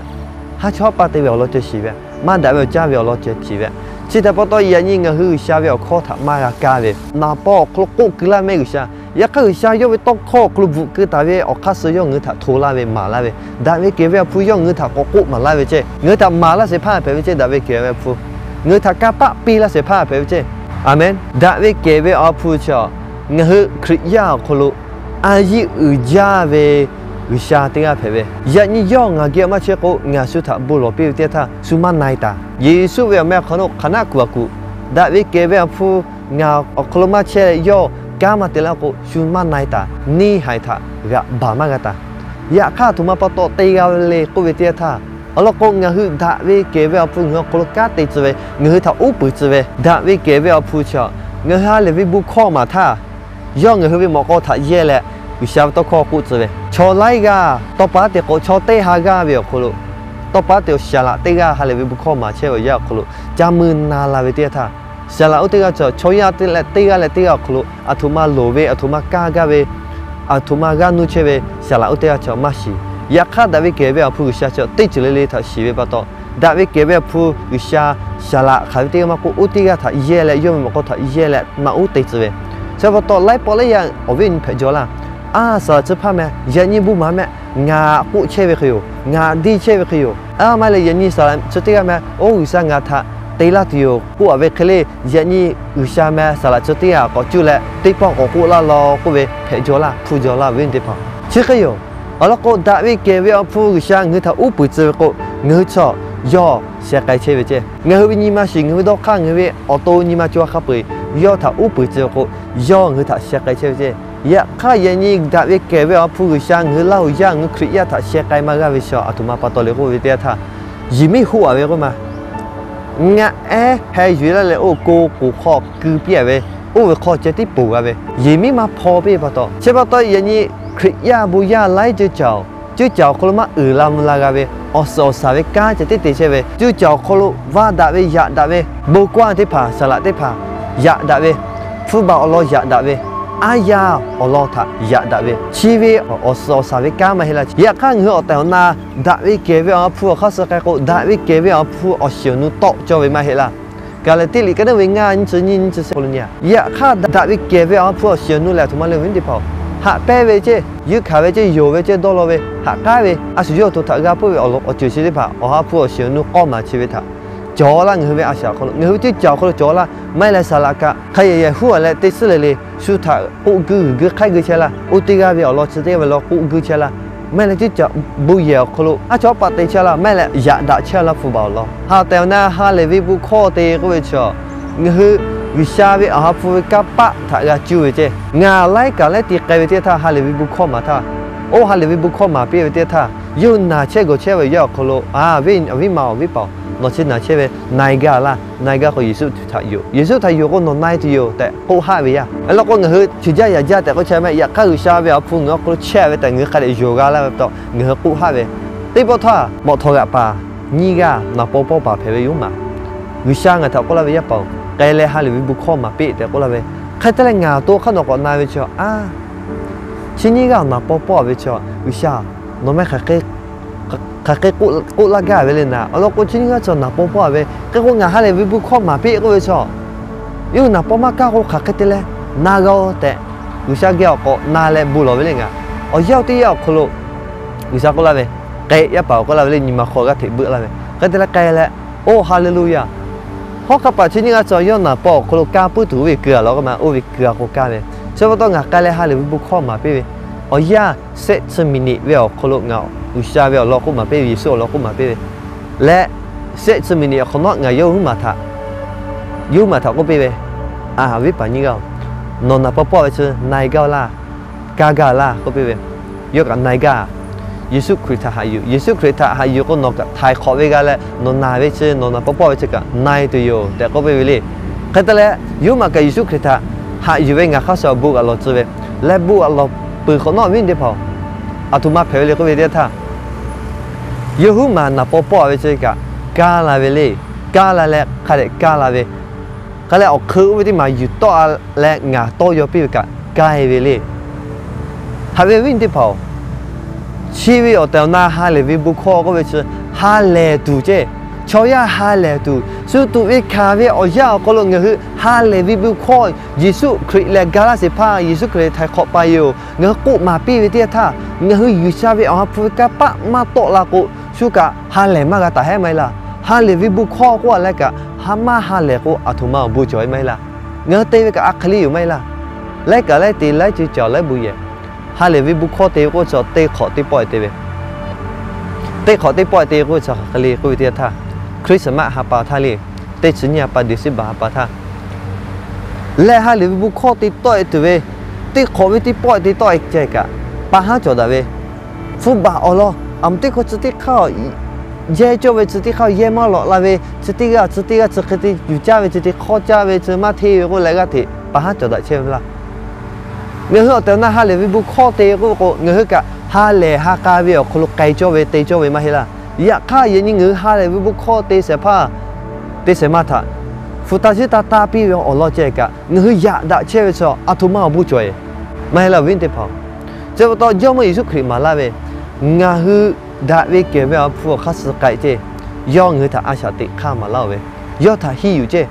haˉ chawˇ haˉ pa te ve awˬ lawn ceh shiˍ ve, maˇ daꞈ ve awˬ caˇ ve awˬ lawn ceh shiˍ ve, chi htaꞈ pa taw yaꞈ nyi ngaˬ hui G'uiˬsha ve awˬ hkawˇ htaꞈ maˇ g'a kaˇ ve, naˍ paw awˬ hk'aw lo k'oˆ keu laˇ mehˆ G'uiˬsha. Yaꞈ hk'aˇ G'uiˬsha yawˇ ve tawˇ hkawˇ awˬ hk'aw lo bvuhꞈ keu taˍ ve awˬ hk'aˇ suh yawˇ ngaˬ hui htaꞈ hto laˇ ve, maˍ laˇ ve, daꞈ ve kehˬ ve Awˬ ha hpu yawˇ ngaˬ hui htaꞈ k'awꞈ k'oˆ maˍ laˇ ve ceˇ. Ngaˬ hui htaꞈ maˍ laˇ shehˍ hpaˇ hpehꞈ ve ceˇ. Daꞈ ve kehˬ ve Awˬ ha hpu ngaˬ hui htaꞈ kanˇ paˆ piˇ laˇ shehˍ hpaˇ hpehꞈ ve ceˇ. Aˍmenˍ. Daꞈ ve kehˬ ve Awˬ ha hpu chi, ngaˬ hui Hkriꞈ yaˇ awˬ hk'aw lo a yiˇ uiˍ jaˇ ve G'uiˬsha teˇ g'aˇ hpehꞈ ve, yaꞈ nyi yawˇ ngaˬ geh maˇ chehˇ k'o, ngaˬ shu htaꞈ bon lawˬ piˇ ve teˇ yanˇ htaˇ shu maˇ na-e taˍ. Yeˍsuˆ ve awˬ meh awˬ hk'aw lo hk'aˬ naˆ kuˬ a kuˬ, daꞈ ve kehˬ ve Awˬ ha hpu ngaˬ awˬ hk'aw lo maˇ chehˇ leh yawˇ kanˉ maˇ te laˇ k'o, shu maˇ na-e taˍ. Neˇ haiˬ htaꞈ g'aꞈ baˬ maˇ g'a taˍ. Yaꞈ hk'aˇ aˬ htoꞈ ma pa taw te g'a ve le k'oˆ ve teˇ yanˇ htaˇ, awˬ lawn k'o, ngaˬ hui daꞈ ve kehˬ ve Awˬ ha hpu ngaˬ hui awˬ hk'aw lo kanˉ te tcuh ve, ngaˬ hui htaꞈ uˉ peunˍ tcuh ve, daꞈ ve kehˬ ve Awˬ ha hpu chi, ngaˬ hui ha lehˬ ve bon hkawˇ maˍ htaˇ, yawˇ ngaˬ hui ve mawꞈ k'aw htaꞈ yehˇ leh G'uiˬsha ve tawˇ hkawˇ k'oˆ tcuh ve, chaw laiˉ g'aˇ tawˇ pa te k'o, chaw teˇ ha g'aˇ ve awˬ hk'aw lo, tawˇ pa te awˬ shaˍ laꞈ teˇ g'aˇ ha lehˬ ve bon hkawˇ maˍ chehˇ ve awˬ yanˇ awˬ hk'aw lo, ca mui na la ve teˇ yanˇ htaˇ, shaˍ laꞈ oˇ teˇ g'aˇ chaw, chaw yaˇ teˇ leh teˇ g'aˇ leh teˇ g'aˇ awˬ hk'aw lo aˬ htoꞈ ma loˍ ve, aˬ htoꞈ ma kaˇ gaˇ ve, aˬ htoꞈ ma g'aˇ nuˇ chehˇ ve shaˍ laꞈ oˇ teˇ g'aˇ chaw maˇ shiˍ. Yaꞈ hk'aˇ daꞈ ve kehˬ ve Awˬ ha hpu G'uiˬsha chaw teˇ ceuˬ le le htaꞈ shiˍ ve pa taw, daꞈ ve kehˬ ve Awˬ ha hpu G'uiˬsha shaˍ laꞈ hk'aˬ ve teˇ g'aˇ maˇ k'oˆ, oˇ teˇ g'aˇ htaꞈ yehˇ leh yawˇ ve mawꞈ k'aw htaꞈ yehˇ leh maˇ uˉ te tcuh ve, chi pa taw laiˉ pawˆ laiˉ yaˇ awˬ viˉ awˬ nyi hpehꞈ jaw laˇ. A, saˍ laꞈ chi hpaˇ meh, yaꞈ nyi bon maˍ meh, ngaˬ k'oˆ chehˇ ve hk'e yoˬ, ngaˬ diˇ chehˇ ve hk'e yoˬ. A, maˇ heˆ leh yaꞈ nyi saˍ laꞈ chi teˇ g'aˇ meh, oˇ G'uiˬsha ngaˬ htaꞈ te laˇ tuˬ yoˬ k'oˆ a ve hk'e le, yaꞈ nyi G'uiˬsha meh saˍ laꞈ chi teˇ g'aˇ k'awꞈ cuˇ leh teˇ pawˆ k'awꞈ k'oˆ laˇ law k'oˆ ve hpehꞈ jaw laˇ, hpu jaw laˇ ve teˇ hpaˍ chi hk'e yoˬ. Awˬ lawn k'o, daꞈ ve kehˬ ve Awˬ ha hpu G'uiˬsha ngaˬ hui htaꞈ uˉ peunˍ tcuh ve k'o, ngaˬ hui chaw yawˇ sheh k'ai chehˇ ve ceˇ. Ngaˬ hui ve nyi ma shiˍ, ngaˬ hui ve dawˇ hk'aˇ, ngaˬ hui ve awˬ to nyi ma co ha hk'a peu-eˬ yawˇ htaꞈ uˉ peunˍ tcuh ve k'o, yawˇ ngaˬ hui htaꞈ sheh k'ai chehˇ ve ceˇ. Yaꞈ hk'aˇ yaꞈ nyi daꞈ ve kehˬ ve Awˬ ha hpu G'uiˬsha ngaˬ hui Laˇ huˍ yaˇ ngaˬ hui Hkriꞈ yaˇ htaꞈ sheh k'ai maˇ g'aˇ ve chi aˬ htoꞈ ma pa taw le k'oˆ ve teˇ yanˇ htaˇ, yehˬ miˉ hoˆ a ve k'oˆ ma, ngaˆ ehˉ hpeh yuˬ e laˇ leh oˇ ko k'oˍ hk'aw keu piˇ a ve, oˇ ve hk'aw ceh tiˉ poˬ g'a ve, yehˬ miˉ maˇ hpaw piˇ ve pa taw, chi pa taw yaꞈ nyi Hkriꞈ yaˇ bon yaˇ laiˉ ceuˬ cawˬ, ceuˬ cawˬ awˬ hk'aw lo maˇ uiˍ la mvuh la g'a ve, awˬ suhˍ awˬ shaˍ ve kanˉ ceh tiˉ te chehˇ ve, ceuˬ cawˬ awˬ hk'aw lo vaˇ daꞈ ve, yaꞈ daꞈ ve, bon kawˇ teˇ hpaˍ, saˍ laꞈ teˇ hpaˍ yaꞈ daꞈ ve, hpfuhˇ baˬ awˬ lawn yaꞈ daꞈ ve, aˉ yaˇ awˬ lawn htaꞈ yaꞈ daꞈ ve, chi ve awˬ suhˍ awˬ shaˍ ve kanˉ maˇ heˆ laˇ. Yaꞈ hk'aˇ ngaˬ hui awˬ tehˬ awˬ na daꞈ ve kehˬ ve Awˬ ha hpu awˬ hk'aˇ suh k'ai k'o, daꞈ ve kehˬ ve Awˬ ha hpu awˬ shiˍ awˬ nu tawˆ cawˇ ve maˇ heˆ laˇ. Gaˍlaˍtiˆ liꞈ ka naˉ ve ngaˇ nyiˇ chi nyiˇ, nyiˇ chi suhˍ hk'aw lo nyi a, yaꞈ hk'aˇ daꞈ ve kehˬ ve Awˬ ha hpu awˬ shiˍ awˬ nu lehˬ aˬ htoꞈ ma le ve teˇ hpaˍ-oˬ, haꞈ pehnˇ ve ceˇ, yuˇ hkanˍ ve ceˇ, yonˍ ve ceˇ, dawˇ law ve, haꞈ k'aˉ ve, a shu yawˇ to htaꞈ g'a puiˉ ve awˬ ceuˬ chi teˇ hpaˍ Awˬ ha hpu awˬ shiˍ awˬ nu k'awˇ maˍ chi ve htaꞈ cawˬ laˇ. Ngaˬ hui ve a shaꞈ awˬ hk'aw lo, ngaˬ hui ve ceuˬ cawˬ awˬ hk'aw lo cawˬ laˇ. Maˇ heˆ leh saˍ laꞈ kaꞈ hk'a yehˬ yehˬ huˉ a leh teˇ suhˉ le le shu htaꞈ k'oˆ guiˇ g'uiˬ guiˇ hk'aiˉ guiˇ chehˇ laˇ. Oˇ teˇ g'aˇ ve awˬ lawn chi teˇ g'aˇ ve lawn k'oˆ guiˇ chehˇ laˇ. maˇ heˆ leh ceuˇ caꞈ bon yehˬ awˬ hk'aw lo a chaw paˆ te chehˇ laˇ, maˇ heˆ leh yaꞈ daꞈ chehˇ laˇ hpu baˬ awˬ lawn. Ha tehˬ awˬ na ha lehˬ ve bon hkawˇ te k'oˆ ve chi, ngaˬ hui G'uiˬsha ve awˬ ha hpu ve kanˇ paˆ htaꞈ g'a cuˇ ve ceh. Ngaˬ laiˉ kaꞈ laiˉ ti k'ai ve teˇ htaˇ, ha lehˬ ve bon hkawˇ maˍ htaˇ, oˇ ha lehˬ ve bon hkawˇ maˍ piˇ ve teˇ htaˇ, yawˇ hui naˬ chehˇ gawˬ chehˇ ve yaˇ awˬ hk'aw lo, a, awˬ viˉ maˬ awˬ viˉ paˍ-oˬ, nawˬ chi naˬ chehˇ ve na-e gaˇ laˇ. Na-e gaˇ k'o Yeˍsuˆ htaꞈ yoˬ. Yeˍsuˆ htaꞈ yoˬ k'o nawˬ na-e tuˬ yoˬ tehꞈ k'oˆ haˆ ve yaˇ. Awˬ lawn k'o, ngaˬ hui chi jaˇ yaꞈ jaˇ tehꞈ k'oˆ chehˇ mehˆ. Yaꞈ hk'aˇ G'uiˬsha ve awˬ ha hpu ngaˬ hui awˬ hk'aw lo chehˇ ve tehꞈ ngaˬ hui hk'a dehꞈ yonˍ g'a laˇ ve pa taw ngaˬ hui k'oˆ haˆ ve. Teˇ pawˆ htaˇ mawꞈ htawꞈ g'aꞈ paˍ nyiˇ g'aˇ naˍ paw pawˇ paˍ hpehꞈ ve yoˬ maˬ. G'uiˬsha ngaˬ htaꞈ k'oˆ laˇ ve, Yaˇ paˍ-oˬ, k'ai leh ha lehˬ ve bon hkawˇ maˍ piˇ tehꞈ k'oˆ laˇ ve. Hk'e te leh ngaˬ to hk'aˇ nawˬ k'awꞈ na ve chi, a, chi nyiˇ g'aˇ naˍ paw pawˇ ve chi, G'uiˬsha, nawˬ mehˆ hk'aˬ hk'e k'oˆ laˇ gaˇ ve le naˍ. Awˬ lawn k'o, chi nyiˇ g'aˇ chi naˍ paw pawˇ ve, hk'e k'o ngaˬ ha lehˬ ve bon hkawˇ maˍ piˇ k'oˆ ve chi, yawˇ hui naˍ paw maˇ kaˇ k'o hk'aˬ hk'e te leh na g'a-oˬ tehꞈ, G'uiˬsha geh awˬ k'awꞈ na leh bon lawˬ ve le ngaˬ. Awˬ yanˇ teˇ yanˇ awˬ hk'aw lo G'uiˬsha k'oˆ laˇ ve, k'ai, Yaˇ paˍ-oˬ, k'oˆ laˇ ve le, nyi ma hk'aw g'aˇ hteꞈ beuˆ laˇ ve. Hk'e te leh k'ai leh, oˇ, Haˍleˍluˍyaˍ, hawˉ hk'aˇ paˍ chi nyiˇ g'aˇ chi yawˇ naˍ paw awˬ hk'aw lo kaˇ puiˉ tuˬ ve kuiˬ a laˬ k'o maˬ, oˇ ve kuiˬ a k'o kaˇ ve. Chi pa taw ngaˬ k'ai leh ha lehˬ ve bon hkawˇ maˍ piˇ ve. Awˬ yanˇ shehˆ chi miˬniꞈ ve awˬ hk'aw lo ngaˬ G'uiˬsha ve awˬ lawn k'oˆ maˍ piˇ ve, Yeˍsuˆ awˬ lawn k'oˆ maˍ piˇ ve leh, shehˆ chi miˬniꞈ awˬ hk'awꞈ nawˉ ngaˬ yawˇ huiˉ maˬ htaꞈ, yawˇ huiˉ maˬ htaꞈ k'oˆ piˇ ve, A, awˬ viˉ paˍ nyiˇ g'aˇ-oˬ, nawˬ naˍ paw pawˇ ve chi na-e gaˇ laˇ, kaˇ gaˇ laˇ k'oˆ piˇ ve. Yawˇ kaꞈ na-e gaˇ. Yeˍsuˆ Hkriꞈ htaꞈ haꞈ yuˬ. Yeˍsuˆ Hkriꞈ htaꞈ haꞈ yuˬ k'o nawˬ kaꞈ htaiˍ hk'awꞈ ve g'a leh nawˬ naˍ ve chi, nawˬ naˍ paw pawˇ ve chi kaꞈ na-e tuˬ yoˬ tehꞈ k'oˆ piˇ ve le. Hk'e te leh yawˇ huiˉ maˬ kaꞈ Yeˍsuˆ Hkriꞈ htaꞈ haꞈ yuˬ ve ngaˬ hk'aˇ suh awˬ bon g'aꞈ lawˬ tcuh ve, leh bon g'aꞈ lawˬ peuˬ hk'awꞈ nawˉ awˬ viˉ teˇ hpaˍ-oˬ, aˬ htoꞈ ma hpehꞈ ve le k'oˆ ve teˇ htaˇ, yawˇ huiˉ maˬ naˍ paw pawˇ ve chi kaꞈ kaˇ la ve le. Kaˇ la leh hk'a dehꞈ kaˇ la ve, hk'a leh awˬ hk'eun oˇ ve teˇ maˬ yuˬ tawˆ leh ngaˬ tawˇ yaw piˇ ve kaꞈ kaˇ-e ve le. Haꞈ ve awˬ viˉ teˇ hpaˍ-oˬ, chi ve awˬ tehˬ awˬ na ha lehˬ ve bon hkawˇ k'oˆ ve chi ha lehˬ tuˬ ceh. Chaw yaˇ ha lehˬ tuˬ, shu tuꞈ ve hkanˍ ve awˬ yanˇ awˬ hk'aw lo ngaˬ hui ha lehˬ ve bon hkawˇ Yeˍsuˆ Hkriꞈ lehˬ ga laˇ sheˍ hpaˇ, Yeˍsuˆ Hkriꞈ htaiˍ hk'awꞈ pa yoˬ ngaˬ hui k'oˆ maˍ piˇ ve teˇ htaˇ, ngaˬ hui G'uiˬsha ve awˬ ha hpu ve kanˇ paˆ maˇ tawˆ la k'o, shu kaꞈ ha lehˬ maˇ g'a taˍ hehˉ maˇ heˆ laˇ. Ha lehˬ ve bon hkawˇ k'oˆ a leh kaꞈ ha maˇ ha lehˬ k'o, aˬ htoꞈ ma awˬ bon cawˬ ve maˇ heˆ laˇ. Ngaˬ hui te ve kaꞈ a hk'e le yoˬ maˇ heˆ laˇ. Laiˉ kaꞈ laiˉ te laiˉ ceuˬ cawˬ laiˉ bon yehˬ. Ha lehˬ ve bon hkawˇ te ve k'oˆ ve chi teˇ hk'awꞈ teˇ pawˆ-e te ve. Teˇ hk'awꞈ teˇ pawˆ-e te k'oˆ ve chi hk'aˬ hk'e le k'oˆ ve teˇ htaˇ, Christmas ha pa htaˇ le, teˇ chi nyiˇ ha pa December ha pa htaˇ, lehˬ ha lehˬ ve bon hkawˇ te tawˆ-e tuˬ ve, teˇ hk'awꞈ ve teˇ pawˆ-e te tawˆ-e ceh kaꞈ, pa haˉ cawˬ daꞈ ve, hpu baˬ awˬ lawn, aˬ mvuhˇ teˇ hkawˇ chi teˇ hk'aˇ yehˇ cawˇ ve, chi teˇ hk'aˇ yehˇ maˇ lawꞈ la ve, chi teˇ g'aˇ chi teˇ g'aˇ chi hk'e te yuˬ caˇ ve, chi te hk'awˇ caˇ ve, chi maˇ hteˇ ve k'oˆ leh g'aˇ hteꞈ pa haˉ cawˬ daꞈ chehˇ ve laˇ. Ngaˬ hui awˬ tehˬ awˬ na ha lehˬ ve bon hkawˇ te k'oˆ ve k'o, ngaˬ hui kaꞈ ha lehˬ ha k'a ve awˬ hk'aw lo k'ai cawˇ ve te cawˇ ve maˇ heˆ laˇ. Yaꞈ hk'aˇ yaꞈ nyi ngaˬ hui ha lehˬ ve bon hkawˇ te shehˍ hpaˇ, te shehˍ ma htaꞈ hpu taˇ shiˉ taˇ taˇ piˇ ve awˬ lawn ceh kaꞈ, ngaˬ hui yaꞈ daꞈ chehˇ ve chi aˬ htoꞈ ma awˬ bon cawˬ-e maˇ heˆ laˇ awˬ viˉ teˇ hpaˍ-oˬ. Chi pa taw Jawˇmawˇ Yeˍsuˆ Hkriꞈ maˍ laˇ ve, ngaˬ hui daꞈ ve kehˬ ve awˬ hpu awˬ hk'aˇ suh k'ai ceh, yawˇ ngaˬ hui htaꞈ a shaꞈ teꞈ hk'aˇ maˍ laˇ-oˬ ve, yawˇ htaꞈ hiˇ yuˬ ceh,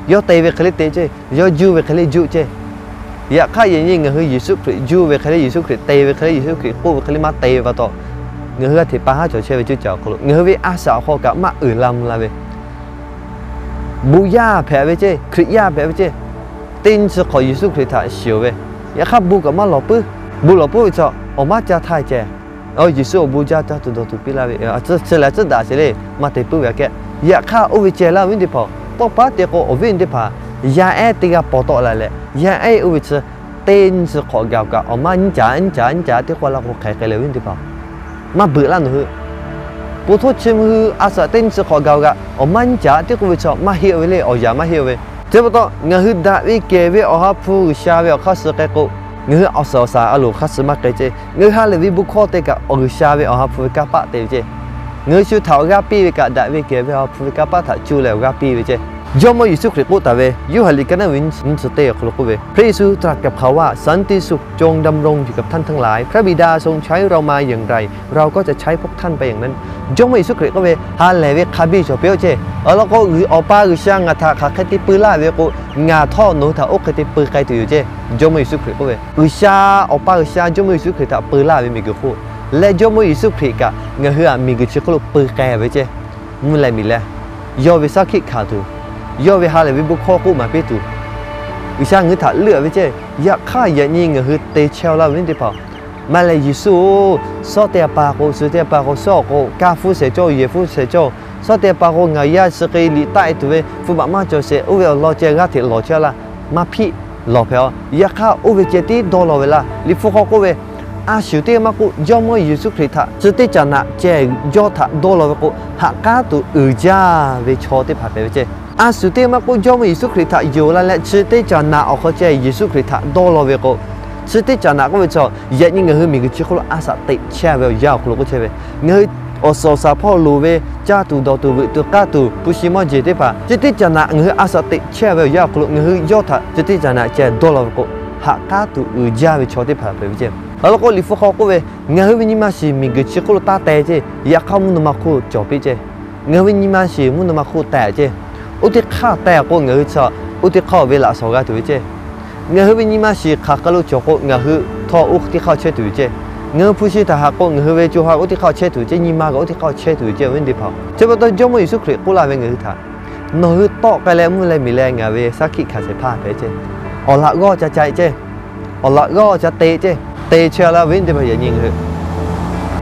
yawˇ te ve hk'e le te ceh, yawˇ juˇ ve hk'e le juˇ ceh. Yaꞈ hk'aˇ yaꞈ nyi ngaˬ hui Yeˍsuˆ Hkriꞈ juˇ ve hk'e le Yeˍsuˆ Hkriꞈ te ve hk'e le Yeˍsuˆ Hkriꞈ k'oˆ ve hk'e le maˇ te ve pa taw, ngaˬ hui g'aˇ hteꞈ pa haˉ cawˬ chehˇ ve ceuˇ caˬ awˬ hk'aw lo ngaˬ hui ve a shaꞈ awˬ hk'aw kaꞈ maˇ uiˍ la mvuh la ve, bon yaˇ hpehꞈ ve ceh, Hkriꞈ yaˇ hpehꞈ ve ceh, teˇ nyi chi hk'awꞈ Yeˍsuˆ Hkriꞈ htaꞈ shiˍ-oˬ ve, yaꞈ hk'aˇ bon kaꞈ maˇ lawˬ puiˉ. Bon lawˬ puiˉ ve chi awˬ maˇ caˇ htaˇ ceh, Yeˍsuˆ awˬ bon jaˇ caˇ tuˬ dawˬ tuˬ piˇ laˇ ve, chi lehˬ tcuhˉ daꞈ sheˍ le, maˇ te puiˉ ve aꞈ kehˉ. Yaꞈ hk'aˇ oˇ ve ceh laˇ awˬ viˉ teˇ hpaˍ-oˬ, tawˇ paˉ te k'o awˬ viˉ teˇ hpaˍ yaˇ ehˉ teˇ g'aˇ paw tawˆ la leh, yaˇ ehˉ oˇ ve chi teˇ nyi chi hk'awꞈ gaˬ kaꞈ awˬ maˇ nyiˇ caꞈ nyiˇ caꞈ nyiˇ caꞈ teˇ k'oˆ laˇ k'o hk'e k'ai leh awˬ viˉ teˇ hpaˍ-oˬ, maˇ beuꞈ laˇ nawˬ hui. Po htoˇ chi mvuh hui a shaꞈ teˇ nyi chi hk'awꞈ gaˬ-oˬ kaꞈ awˬ maˇ nyiˇ caꞈ teˇ k'oˆ ve chi maˇ heˆ-oˬ ve le, awˬ yaꞈ maˇ heˆ-oˬ ve. Chi pa taw ngaˬ hui daꞈ ve kehˬ ve awˬ ha hpu G'uiˬsha ve awˬ hk'aˇ suh k'ai k'o, ngaˬ hui awˬ suhˍ awˬ shaˍ a loˍ hk'aˇ suh maˇ k'ai ceh. Ngaˬ hui ha lehˬ ve bon hkawˇ te kaꞈ awˬ G'uiˬsha ve awˬ ha hpu ve kanˇ paˆ te ve ceh. Ngaˬ hui shu htaꞈ awˬ g'aˇ piˇ ve kaꞈ daꞈ ve kehˬ ve awˬ ha hpu ve kanˇ paˆ htaꞈ cuˇ leh awˬ g'aˇ piˇ ve ceh. Jawˇmawˇ Yeˍsuˆ Hkriꞈ k'oˆ taˍ ve Yoˇhanˬ liꞈ ka naˉ ve nyi chi teˇ awˬ hk'aw lo k'oˆ ve, พระเยซูตรัสกับเขาว่า สันติสุขจงดำรงอยู่กับท่านทั้งหลาย พระบิดาทรงใช้เรามาอย่างไร เราก็จะใช้พวกท่านไปอย่างนั้น Jawˇmawˇ Yeˍsuˆ Hkriꞈ k'oˆ ve, ha lehˬ ve hk'a biˇ cawˬ piˇ-oˆ ceh. Awˬ lawn k'o, Awˬ pa G'uiˬsha ngaˬ htaꞈ hk'aˬ hk'e te peu laˇ ve k'o, ngaˬ htawˇ nawˬ hui htaꞈ oˇ hk'e te peu k'ai tuˬ yoˬ ceh. Jawˇmawˇ Yeˍsuˆ Hkriꞈ k'oˆ ve, G'uiˬsha, Awˬ pa G'uiˬsha Jawˇmawˇ Yeˍsuˆ Hkriꞈ htaꞈ peu laˇ ve miˬguiˬ hk'oˆ leh, Jawˇmawˇ Yeˍsuˆ Hkriꞈ kaꞈ ngaˬ hui htaꞈ miˬguiˬ chi hk'oˆ lo peu k'ai ve ceh. Mvuhˇ leh miˬ leh, yawˇ ve saˉ hkiˆ hkanˍ tuˬ, yawˇ ve ha lehˬ ve bon hkawˇ k'oˆ maˍ piˇ tuˬ, G'uiˬsha ngaˬ hui htaꞈ leuˆ ve ceh. Yaꞈ hk'aˇ yaꞈ nyi ngaˬ hui te chehˇ-oˬ laˇ ve viˉ teˇ hpaˍ-oˬ, Maˇ leh Yeˍsuˆ-oˬ, suhˉ teˇ pa k'o, suhˉ teˇ pa k'o, suhˉ awˬ k'o, kaˇ hpfuhˇ shehˍ cawˇ, yehˬ hpfuhˇ shehˍ cawˇ, suhˉ teˇ pa k'o ngaˬ yaˇ chi hk'e liꞈ taˆ e tuˬ ve hpu baꞈ maˇ cawˬ shehˍ, oˇ ve awˬ lawn ceh g'aˇ hteꞈ lawˬ chehˇ laˇ. Maˇ hpiˆ, lawˬ hpehꞈ-oꞈ. Yaꞈ hk'aˇ oˇ ve ceh tiˉ dawˇ law ve laˇ. Liꞈ hpu hk'aw k'oˆ ve, a shu teˇ maˇ k'oˆ, Jawˇmawˇ Yeˍsuˆ Hkriꞈ htaꞈ chi teˇ caꞈ naꞈ ceh yawˇ htaꞈ dawˇ law ve k'o, ha k'aˉ tuˬ uiˍ jaˇ ve chaw teˇ hpaˍ hpehꞈ ve ceh. A shu teˇ maˇ k'oˆ, Jawˇmawˇ Yeˍsuˆ Hkriꞈ htaꞈ yonˍ la leh chi teˇ caꞈ naꞈ awˬ hk'aw ceh Yeˍsuˆ Hkriꞈ htaꞈ dawˇ law ve k'o, chi teˇ caꞈ naꞈ k'oˆ ve chaw, yaꞈ nyi ngaˬ hui miˬguiˬ chi hk'oˆ lo a shaꞈ teꞈ chehˇ ve awˬ yanˇ awˬ hk'aw lo k'oˆ chehˇ ve, ngaˬ hui awˬ suhˍ awˬ shaˍ hpawˇ loˍ ve, caˇ tuˬ dawˬ tuˬ veuꞈ tuˬ k'aˇ tuˬ hpu shi mawˇ jeˬ teˇ hpaˍ chi teˇ caꞈ naꞈ ngaˬ hui a shaꞈ teꞈ chehˇ ve awˬ yanˇ awˬ hk'aw lo ngaˬ hui yawˇ htaꞈ chi teˇ caꞈ naꞈ ceh dawˇ law ve k'o, ha k'aˉ tuˬ uiˍ jaˇ ve chaw teˇ hpaˍ hpehꞈ ve ceh. Awˬ lawn k'o, Liꞈ hpu hk'aw k'oˆ ve, ngaˬ hui ve nyi ma shiˍ miˬguiˬ chi hk'oˆ lo taˇ teh ceh, yaꞈ hk'aˇ mvuhˇ naw ma hk'oˆ cawˬ piˇ ceh. Ngaˬ hui ve nyi ma shiˍ mvuhˇ naw ma hk'oˆ teh ceh. Oˇ teˇ hk'aˇ teh k'o, ngaˬ hui chi oˇ teˇ hk'aˇ ve laꞈ shawnˍ g'a tuˬ ve ceh. Ngaˬ hui ve nyi ma shiˍ hk'aˬ hk'e lo cawˬ k'o, ngaˬ hui htawˇ oˇ teˇ hk'aˇ chehˇ tuˬ ve ceh. Ngaˬ hui hpu shi htaꞈ haꞈ k'o, ngaˬ hui ve co ha oˇ teˇ hk'aˇ chehˇ tuˬ ceh, nyi ma kaꞈ oˇ teˇ hk'aˇ chehˇ tuˬ ve ceh, awˬ viˉ teˇ hpaˍ. Chi pa taw Jawˇmawˇ Yeˍsuˆ Hkriꞈ k'oˆ laˇ ve ngaˬ hui htaꞈ, nawˬ hui tawˆ k'ai leh mvuhˇ leh miˬ leh ngaˬ ve saˉ hkiˆ hkanˍ shehˍ hpaˇ hpehꞈ ceh. Awˬ laꞈ g'awˇ ca ca ceh. Awˬ laꞈ g'awˇ ca te ceh. Te chehˇ laˇ, awˬ viˉ teˇ hpaˍ. Yaꞈ nyi ngaˬ hui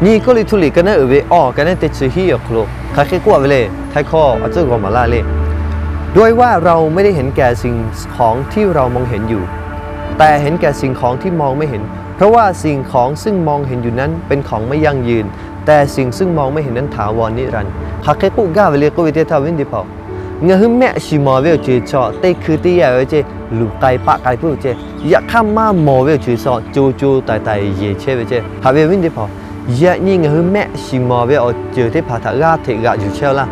nyi Kawˇrenˍhtuˆ liꞈ ka naˉ uiˍ ve awˬ, ka naˉ teˇ chi hiˉ awˬ hk'aw lo hk'aˬ hk'e k'oˆ ve le. Htaiˇ hkawˇ a tcuhˉ g'aw maˍ laˇ le. ด้วยว่าเราไม่ได้เห็นแก่สิ่งของที่เรามองเห็นอยู่ แต่เห็นแก่สิ่งของที่มองไม่เห็น เพราะว่าสิ่งของซึ่งมองเห็นอยู่นั้นเป็นของไม่ยั่งยืน แต่สิ่งซึ่งมองไม่เห็นนั้นถาวรนิรันดร์ Hk'aˬ hk'e k'oˆ gaˇ ve le k'oˆ ve teˇ htaˇ, awˬ viˉ teˇ hpaˍ, ngaˬ hui mehˆ shiˍ mawˬ ve awˬ ceuˬ chaw teˇ hkui teˇ yanˇ ve ceh, luˬ k'ai paˆ k'ai puiˉ ve ceh. Yaꞈ hk'aˇ maˇ mawˬ ve awˬ ceuˬ chaw co co taiˍ taiˍ yeˬ chehˇ ve ceh. Haꞈ ve awˬ viˉ teˇ hpaˍ, yaꞈ nyi ngaˬ hui mehˆ shiˍ mawˬ ve awˬ ceuˬ teˇ hpaˍ htaꞈ g'aˇ hteꞈ g'aꞈ yuˬ chehˇ-oˆ laˇ.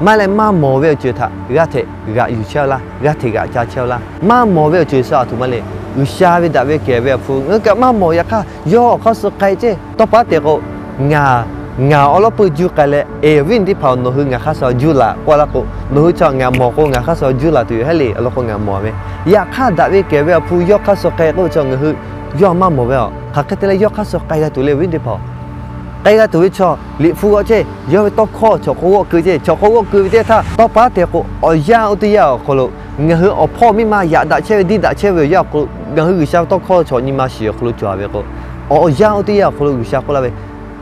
Maˇ leh maˇ mawˬ ve awˬ ceuˬ htaꞈ g'aˇ hteꞈ g'aꞈ yuˬ chehˇ-oˆ laˇ, g'aˇ hteꞈ g'aꞈ ca chehˇ-oˆ laˇ. Maˇ mawˬ ve awˬ ceuˬ suh aˬ htoꞈ ma le. G'uiˬsha ve daꞈ ve kehˬ ve awˬ hpu ngaˬ hui kaꞈ maˇ mawˬ. Yaꞈ hk'aˇ yawˇ awˬ hk'aˇ suh k'ai ceh. Tawˇ paˉ te k'o, ngaˬ, ngaˬ awˬ lawˉ pui juˇ k'ai leh, e, awˬ viˉ teˇ hpaˍ, nawˬ hui ngaˬ hk'aˇ suh juˇ laˬ k'oˆ laˇ k'o, nawˬ hui chaw ngaˬ mawˬ k'o ngaˬ hk'aˇ suh juˇ laˬ tuˬ yoˬ heˆ le. Awˬ lawn k'o ngaˬ mawˬ ve. Yaꞈ hk'aˇ daꞈ ve kehˬ ve awˬ hpu yawˇ hk'aˇ suh k'ai k'oˆ ve chaw ngaˬ hui yawˇ maˇ mawˬ ve. Aˬ, hk'aˬ hk'e te leh yawˇ hk'aˇ suh k'ai g'a tuˬ le, awˬ viˉ teˇ hpaˍ. K'ai g'a tuˬ ve chaw, Liꞈ hpu g'aw ceh, yawˇ ve tawˇ hkawˇ chaw hk'aw g'awˆ keu ceh. Chaw hk'aw g'awˆ keu ve teˇ htaˇ, tawˇ paˉ te k'o, awˬ yanˇ oˇ teˇ yanˇ awˬ hk'aw lo ngaˬ hui awˬ hpawˇ miˇ ma yaꞈ daꞈ chehˇ ve, diˇ daꞈ chehˇ ve awˬ yanˇ awˬ hk'aw lo, ngaˬ hui G'uiˬsha ve tawˇ hkawˇ chaw nyi ma shiˍ awˬ hk'aw lo cawˬ ve k'o, awˬ yanˇ oˇ teˇ yanˇ awˬ hk'aw lo G'uiˬsha k'oˆ laˇ ve,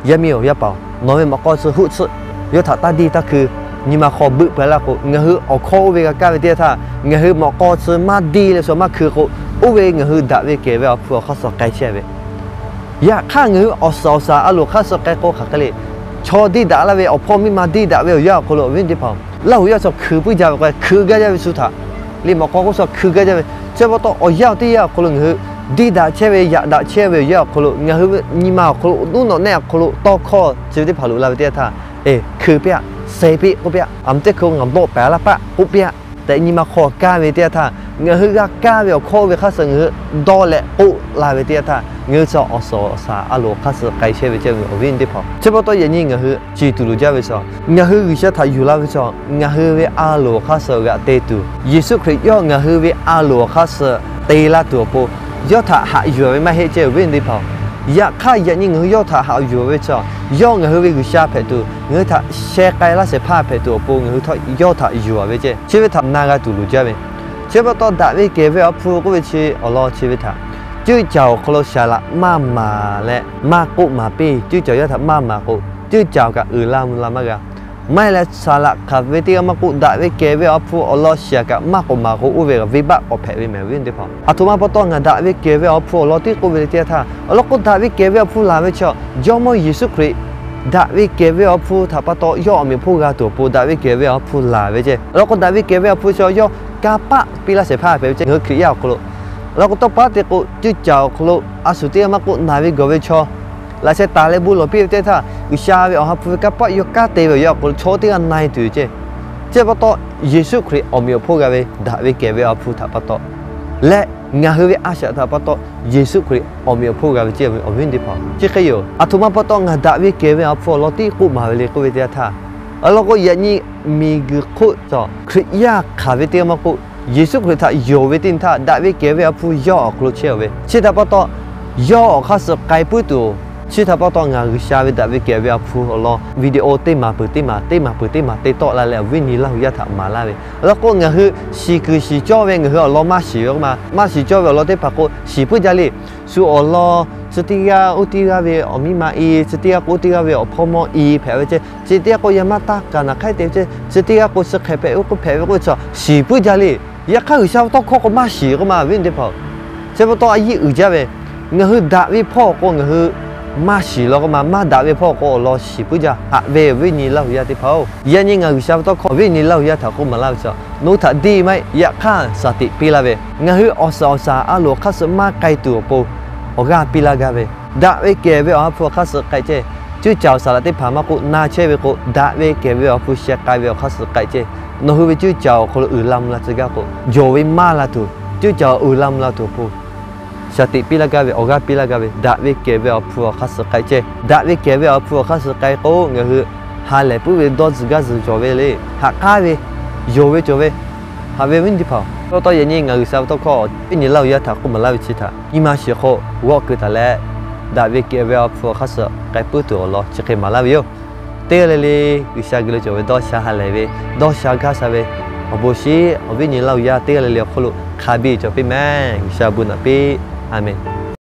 Yaˇ miˇ-oˬ, yaˇ paˍ-oˬ, nawˬ ve mawꞈ k'aw chi huˆ tsuhˆ yawˇ htaꞈ taˇ diˇ taˇ hkui, nyi ma hk'aw beuꞈ peuˬ laˇ k'o, ngaˬ hui awˬ hkawˇ oˇ ve g'a kaˇ ve teˇ htaˇ, ngaˬ hui mawꞈ k'aw chi maˇ diˇ leh shu maˇ hkui k'o, oˇ ve ngaˬ hui daꞈ ve kehˬ ve awˬ hpu awˬ hk'aˇ suh k'ai chehˇ ve. Yaꞈ hk'aˇ ngaˬ hui awˬ suhˍ awˬ shaˍ a loˍ hk'aˇ suh k'ai k'o hk'aˬ hk'e le. Chaw diˇ daꞈ laˇ ve, awˬ hpawˇ miˇ ma diˇ daꞈ ve awˬ yanˇ awˬ hk'aw lo, awˬ viˉ teˇ hpaˍ-oˬ, Laˇ huˍ yaˇ chaw hkui puiˉ jaˇ ve k'o, hkui gaˇ jaˇ ve shu htaꞈ, liꞈ mawꞈ k'aw k'oˆ shu hkui gaˇ jaˇ ve. Chi pa taw awˬ yanˇ teˇ yanˇ awˬ hk'aw lo ngaˬ hui diˇ daꞈ chehˇ ve, yaꞈ daꞈ chehˇ ve awˬ yanˇ awˬ hk'aw lo ngaˬ hui nyi ma awˬ hk'aw lo, awˬ duˉ nawꞈ nehˆ awˬ hk'aw lo tawˇ hkawˇ chi ve teˇ hpaˍ loꞈ la ve teˇ htaˇ, e, hkui piˇ-aˆ, sheh piˇ k'oˆ piˇ-aˆ, aˬ meh teˇ hkui ngaˬ dawˆ pehˍ laˇ paˆ k'oˆ piˇ-aˆ tehꞈ nyi ma hk'aw kaˇ ve teˇ htaˇ, ngaˬ hui g'a kaˇ ve awˬ hkawˇ oˇ ve hk'aˇ suh ngaˬ hui dawˇ leh k'oˆ la ve teˇ htaˇ, ngaˬ hui chi awˬ suhˍ awˬ shaˍ a loˍ hk'aˇ suh k'ai chehˇ ve ceh, awˬ viˉ teˇ hpaˍ. Chi pa taw yaꞈ nyi ngaˬ hui ciˬ tuˬ loˍ jaˇ ve chaw, ngaˬ hui G'uiˬsha htaꞈ yuˬ laˇ ve chaw, ngaˬ hui ve a loˍ awˬ hk'aˇ suh g'aꞈ te tuˬ, Yeˍsuˆ Hkriꞈ yawˇ ngaˬ hui ve a loˍ awˬ hk'aˇ suh te laˇ tuˬ awˬ pon, yawˇ htaꞈ haꞈ yuˬ ve maˇ heˆ ceh, awˬ viˉ teˇ hpaˍ-oˬ. Yaꞈ hk'aˇ yaꞈ nyi ngaˬ hui yawˇ htaꞈ haꞈ yuˬ ve chaw, yawˇ ngaˬ hui ve G'uiˬsha hpehꞈ tuˬ, ngaˬ hui htaꞈ sheh k'ai laˇ shehˍ hpaˇ hpehꞈ tuˬ awˬ pon ngaˬ hui yawˇ htaꞈ yuˬ-a ve ceh, chi ve htaꞈ na g'a tuˬ loˍ jaˇ ve. Chi pa taw daꞈ ve kehˬ ve awˬ hpu k'oˆ ve chi awˬ lawn chi ve htaꞈ, ceuˇ caˬ awˬ hk'aw lo shaˍ laꞈ maˇ maˍ leh maˇ k'oˆ maˍ piˇ. Ceuˇ caˬ yawˇ htaꞈ maˇ maˍ k'o, ceuˇ caˬ kaꞈ uiˍ la mvuh la maˇ g'a. Maˇ heˆ leh shaˍ laꞈ hk'aˬ ve teˇ g'aˇ maˇ k'oˆ, daꞈ ve kehˬ ve awˬ hpu awˬ lawn shaˍ kaꞈ maˇ k'oˆ maˍ k'o, oˇ ve g'aꞈ venˇbaˆ k'awꞈ hpehꞈ ve mehˬ, awˬ viˉ teˇ hpaˍ. Aˬ htoꞈ ma pa taw ngaˬ daꞈ ve kehˬ ve awˬ hpu awˬ lawn tiˉ k'oˆ ve le teˇ htaˇ, awˬ lawn k'o daꞈ ve kehˬ ve awˬ hpu laˬ ve chaw, Jawˇmawˇ Yeˍsuˆ Hkriꞈ daꞈ ve kehˬ ve awˬ hpu htaꞈ pa taw yawˇ awˬ meꞈ awˬ hponˇ g'a tuˬ awˬ pon daꞈ ve kehˬ ve awˬ hpu laˬ ve ceh. Awˬ lawn k'o daꞈ ve kehˬ ve awˬ hpu chaw yawˇ kanˇ paˆ piˇ laˇ shehˍ hpaˇ hpehꞈ ve ceh, ngaˬ hui Hkriꞈ yaˇ awˬ hk'aw lo. Awˬ lawn k'o tawˇ paˉ te k'o, ceuˇ caˬ awˬ hk'aw lo a shu teˇ g'aˇ maˇ k'oˆ, naˬ ve gawˬ ve chaw laꞈ sheh taˍ leh bon lawˬ piˇ ve teˇ htaˇ, G'uiˬsha ve awˬ ha hpu ve kanˇ paˆ yawˇ kanˉ te ve awˬ yanˇ awˬ hk'aw lo chaw teˇ g'aˇ na-e tuˬ yoˬ ceh. Chi pa taw, Yeˍsuˆ Hkriꞈ awˬ meꞈ awˬ hponˇ g'a ve daꞈ ve kehˬ ve awˬ hpu htaꞈ pa taw leh ngaˬ hui ve a shaꞈ htaꞈ pa taw, Yeˍsuˆ Hkriꞈ awˬ meꞈ awˬ hponˇ g'a ve ceh, awˬ viˉ teˇ hpaˍ. Chi hk'e yoˬ. Aˬ htoꞈ ma pa taw ngaˬ daꞈ ve kehˬ ve awˬ hpu awˬ lawn tiˉ k'oˆ maˍ ve le k'oˆ ve teˇ htaˇ, awˬ lawn k'o yaꞈ nyi miˬguiˬ hk'oˆ cawˬ Hkriꞈ yaˇ hk'aˬ ve teˇ g'aˇ maˇ k'oˆ, Yeˍsuˆ Hkriꞈ htaꞈ yonˍ ve teˇ nyi htaˇ daꞈ ve kehˬ ve awˬ hpu yawˇ awˬ hk'aw lo chehˇ-oˬ ve. Chi htaꞈ pa taw, yawˇ awˬ hk'aˇ suh k'ai puiˉ tuˬ Chi htaꞈ pa taw ngaˬ G'uiˬsha ve daꞈ ve kehˬ ve awˬ hpu awˬ lawn video teˇ maˬ peuˬ teˇ maˬ, teˇ maˬ peuˬ teˇ maˬ te tawˆ la leh awˬ viˉ nyi Laˇ hu yaˇ htaꞈ maˍ laˇ ve. Laˇ k'o ngaˬ hui shiˍ kuiˬ shiˍ cawˇ ve ngaˬ hui awˬ lawn maˇ shiˍ ve k'o ma, maˇ shiˍ cawˇ ve awˬ lawn teˇ hpaˍ k'o shiˍ puiˉ jaˇ le. Shu awˬ lawn chi teˇ g'aˇ oˇ teˇ g'aˇ ve awˬ miˇ ma i, chi teˇ g'aˇ k'o oˇ teˇ g'aˇ ve awˬ hpawˇ mawˇ i hpehꞈ ve ceˇ. Chi teˇ g'aˇ k'o yaˇ maˇ taˇ kaꞈ naˬ hk'aiˉ te ve ceˇ. Chi teˇ g'aˇ k'o chi hk'e hpehꞈ ve k'o hpehꞈ ve k'o chi shiˍ puiˉ jaˇ le. Yaꞈ hk'aˇ G'uiˬsha ve tawˇ hkawˇ k'o maˇ shiˍ k'o ma, awˬ viˉ teˇ hpaˍ-oˬ, chi pa taw a yiˇ uiˍ jaˇ ve. Ngaˬ hui daꞈ ve hpawˇ k'o ngaˬ hui maˇ shiˍ law k'o ma, maˇ daꞈ ve hpawˇ k'o awˬ lawn shiˍ puiˉ jaˇ. Haꞈ ve awˬ viˉ nyi Laˇ hu yaˇ teˇ hpaˍ-oˬ, yaꞈ nyi ngaˬ G'uiˬsha ve tawˇ hkawˇ awˬ viˉ nyi Laˇ hu yaˇ htaꞈ k'oˆ maˍ laˇ ve chi, nawˬ hui htaꞈ deˇ maˇ heˆ. Yaꞈ hk'aˇ shaˍ tiꞈ piˇ laˇ ve, ngaˬ hui awˬ suhˍ awˬ shaˍ a loˍ awˬ hk'aˇ suh maˇ k'ai tuˬ awˬ pon awˬ g'aˇ piˇ laˇ gaˇ ve, daꞈ ve kehˬ ve awˬ ha hpu awˬ hk'aˇ suh k'ai ceˇ. Cuˇ caˍ awˬ saˍ laꞈ teˇ hpaˍ maˇ k'oˆ, na chehˇ ve k'o daꞈ ve kehˬ ve awˬ ha hpu sheh k'ai ve awˬ hk'aˇ suh k'ai ceˇ. Nawˬ hui ve cuˇ caˍ awˬ hk'aw lo uiˍ la mvuh la tcuh gaˇ k'o, jawˬ ve maˇ la tuˬ, cuˇ caˍ uiˍ la mvuh la tuˬ awˬ pon shaˍ tiꞈ piˇ laˇ gaˇ ve, awˬ g'aˇ piˇ laˇ gaˇ ve, daꞈ ve kehˬ ve awˬ ha hpu awˬ hk'aˇ suh k'ai ceˇ. Daꞈ ve kehˬ ve awˬ ha hpu awˬ hk'aˇ suh k'ai k'o ngaˬ hui ha lehˬ puiˉ ve dawˇ tzuhˬ gaˇ tzuhˬ jawˬ ve le. Haꞈ k'aˉ ve, yonˍ ve cawˬ ve, haꞈ ve awˬ viˉ teˇ hpaˍ-oˬ, pa taw yaꞈ nyi ngaˬ G'uiˬsha ve tawˇ hkawˇ awˬ viˉ nyi Laˇ hu yaˇ htaꞈ k'oˆ maˍ laˇ ve chi htaꞈ nyi ma shiˍ hk'oˆ g'awˆ keu taˍ leh, daꞈ ve kehˬ ve awˬ ha hpu awˬ hk'aˇ suh k'ai puiˉ tuˬ awˬ lawn chi hk'e maˍ laˇ ve yoˬ. Teˇ g'aˇ le le G'uiˬsha geh lo cawˬ ve dawˇ sha ha lehˬ ve, dawˇ sha gaˇ sha ve, awˬ bon shinˉ awˬ viˉ nyi Laˇ hu yaˇ teˇ g'aˇ le le awˬ hk'oˆ lo hk'a biˇ cawˬ piˇ mehˍ. G'uiˬsha bon naꞈ piˇ. Aˍmenˍ.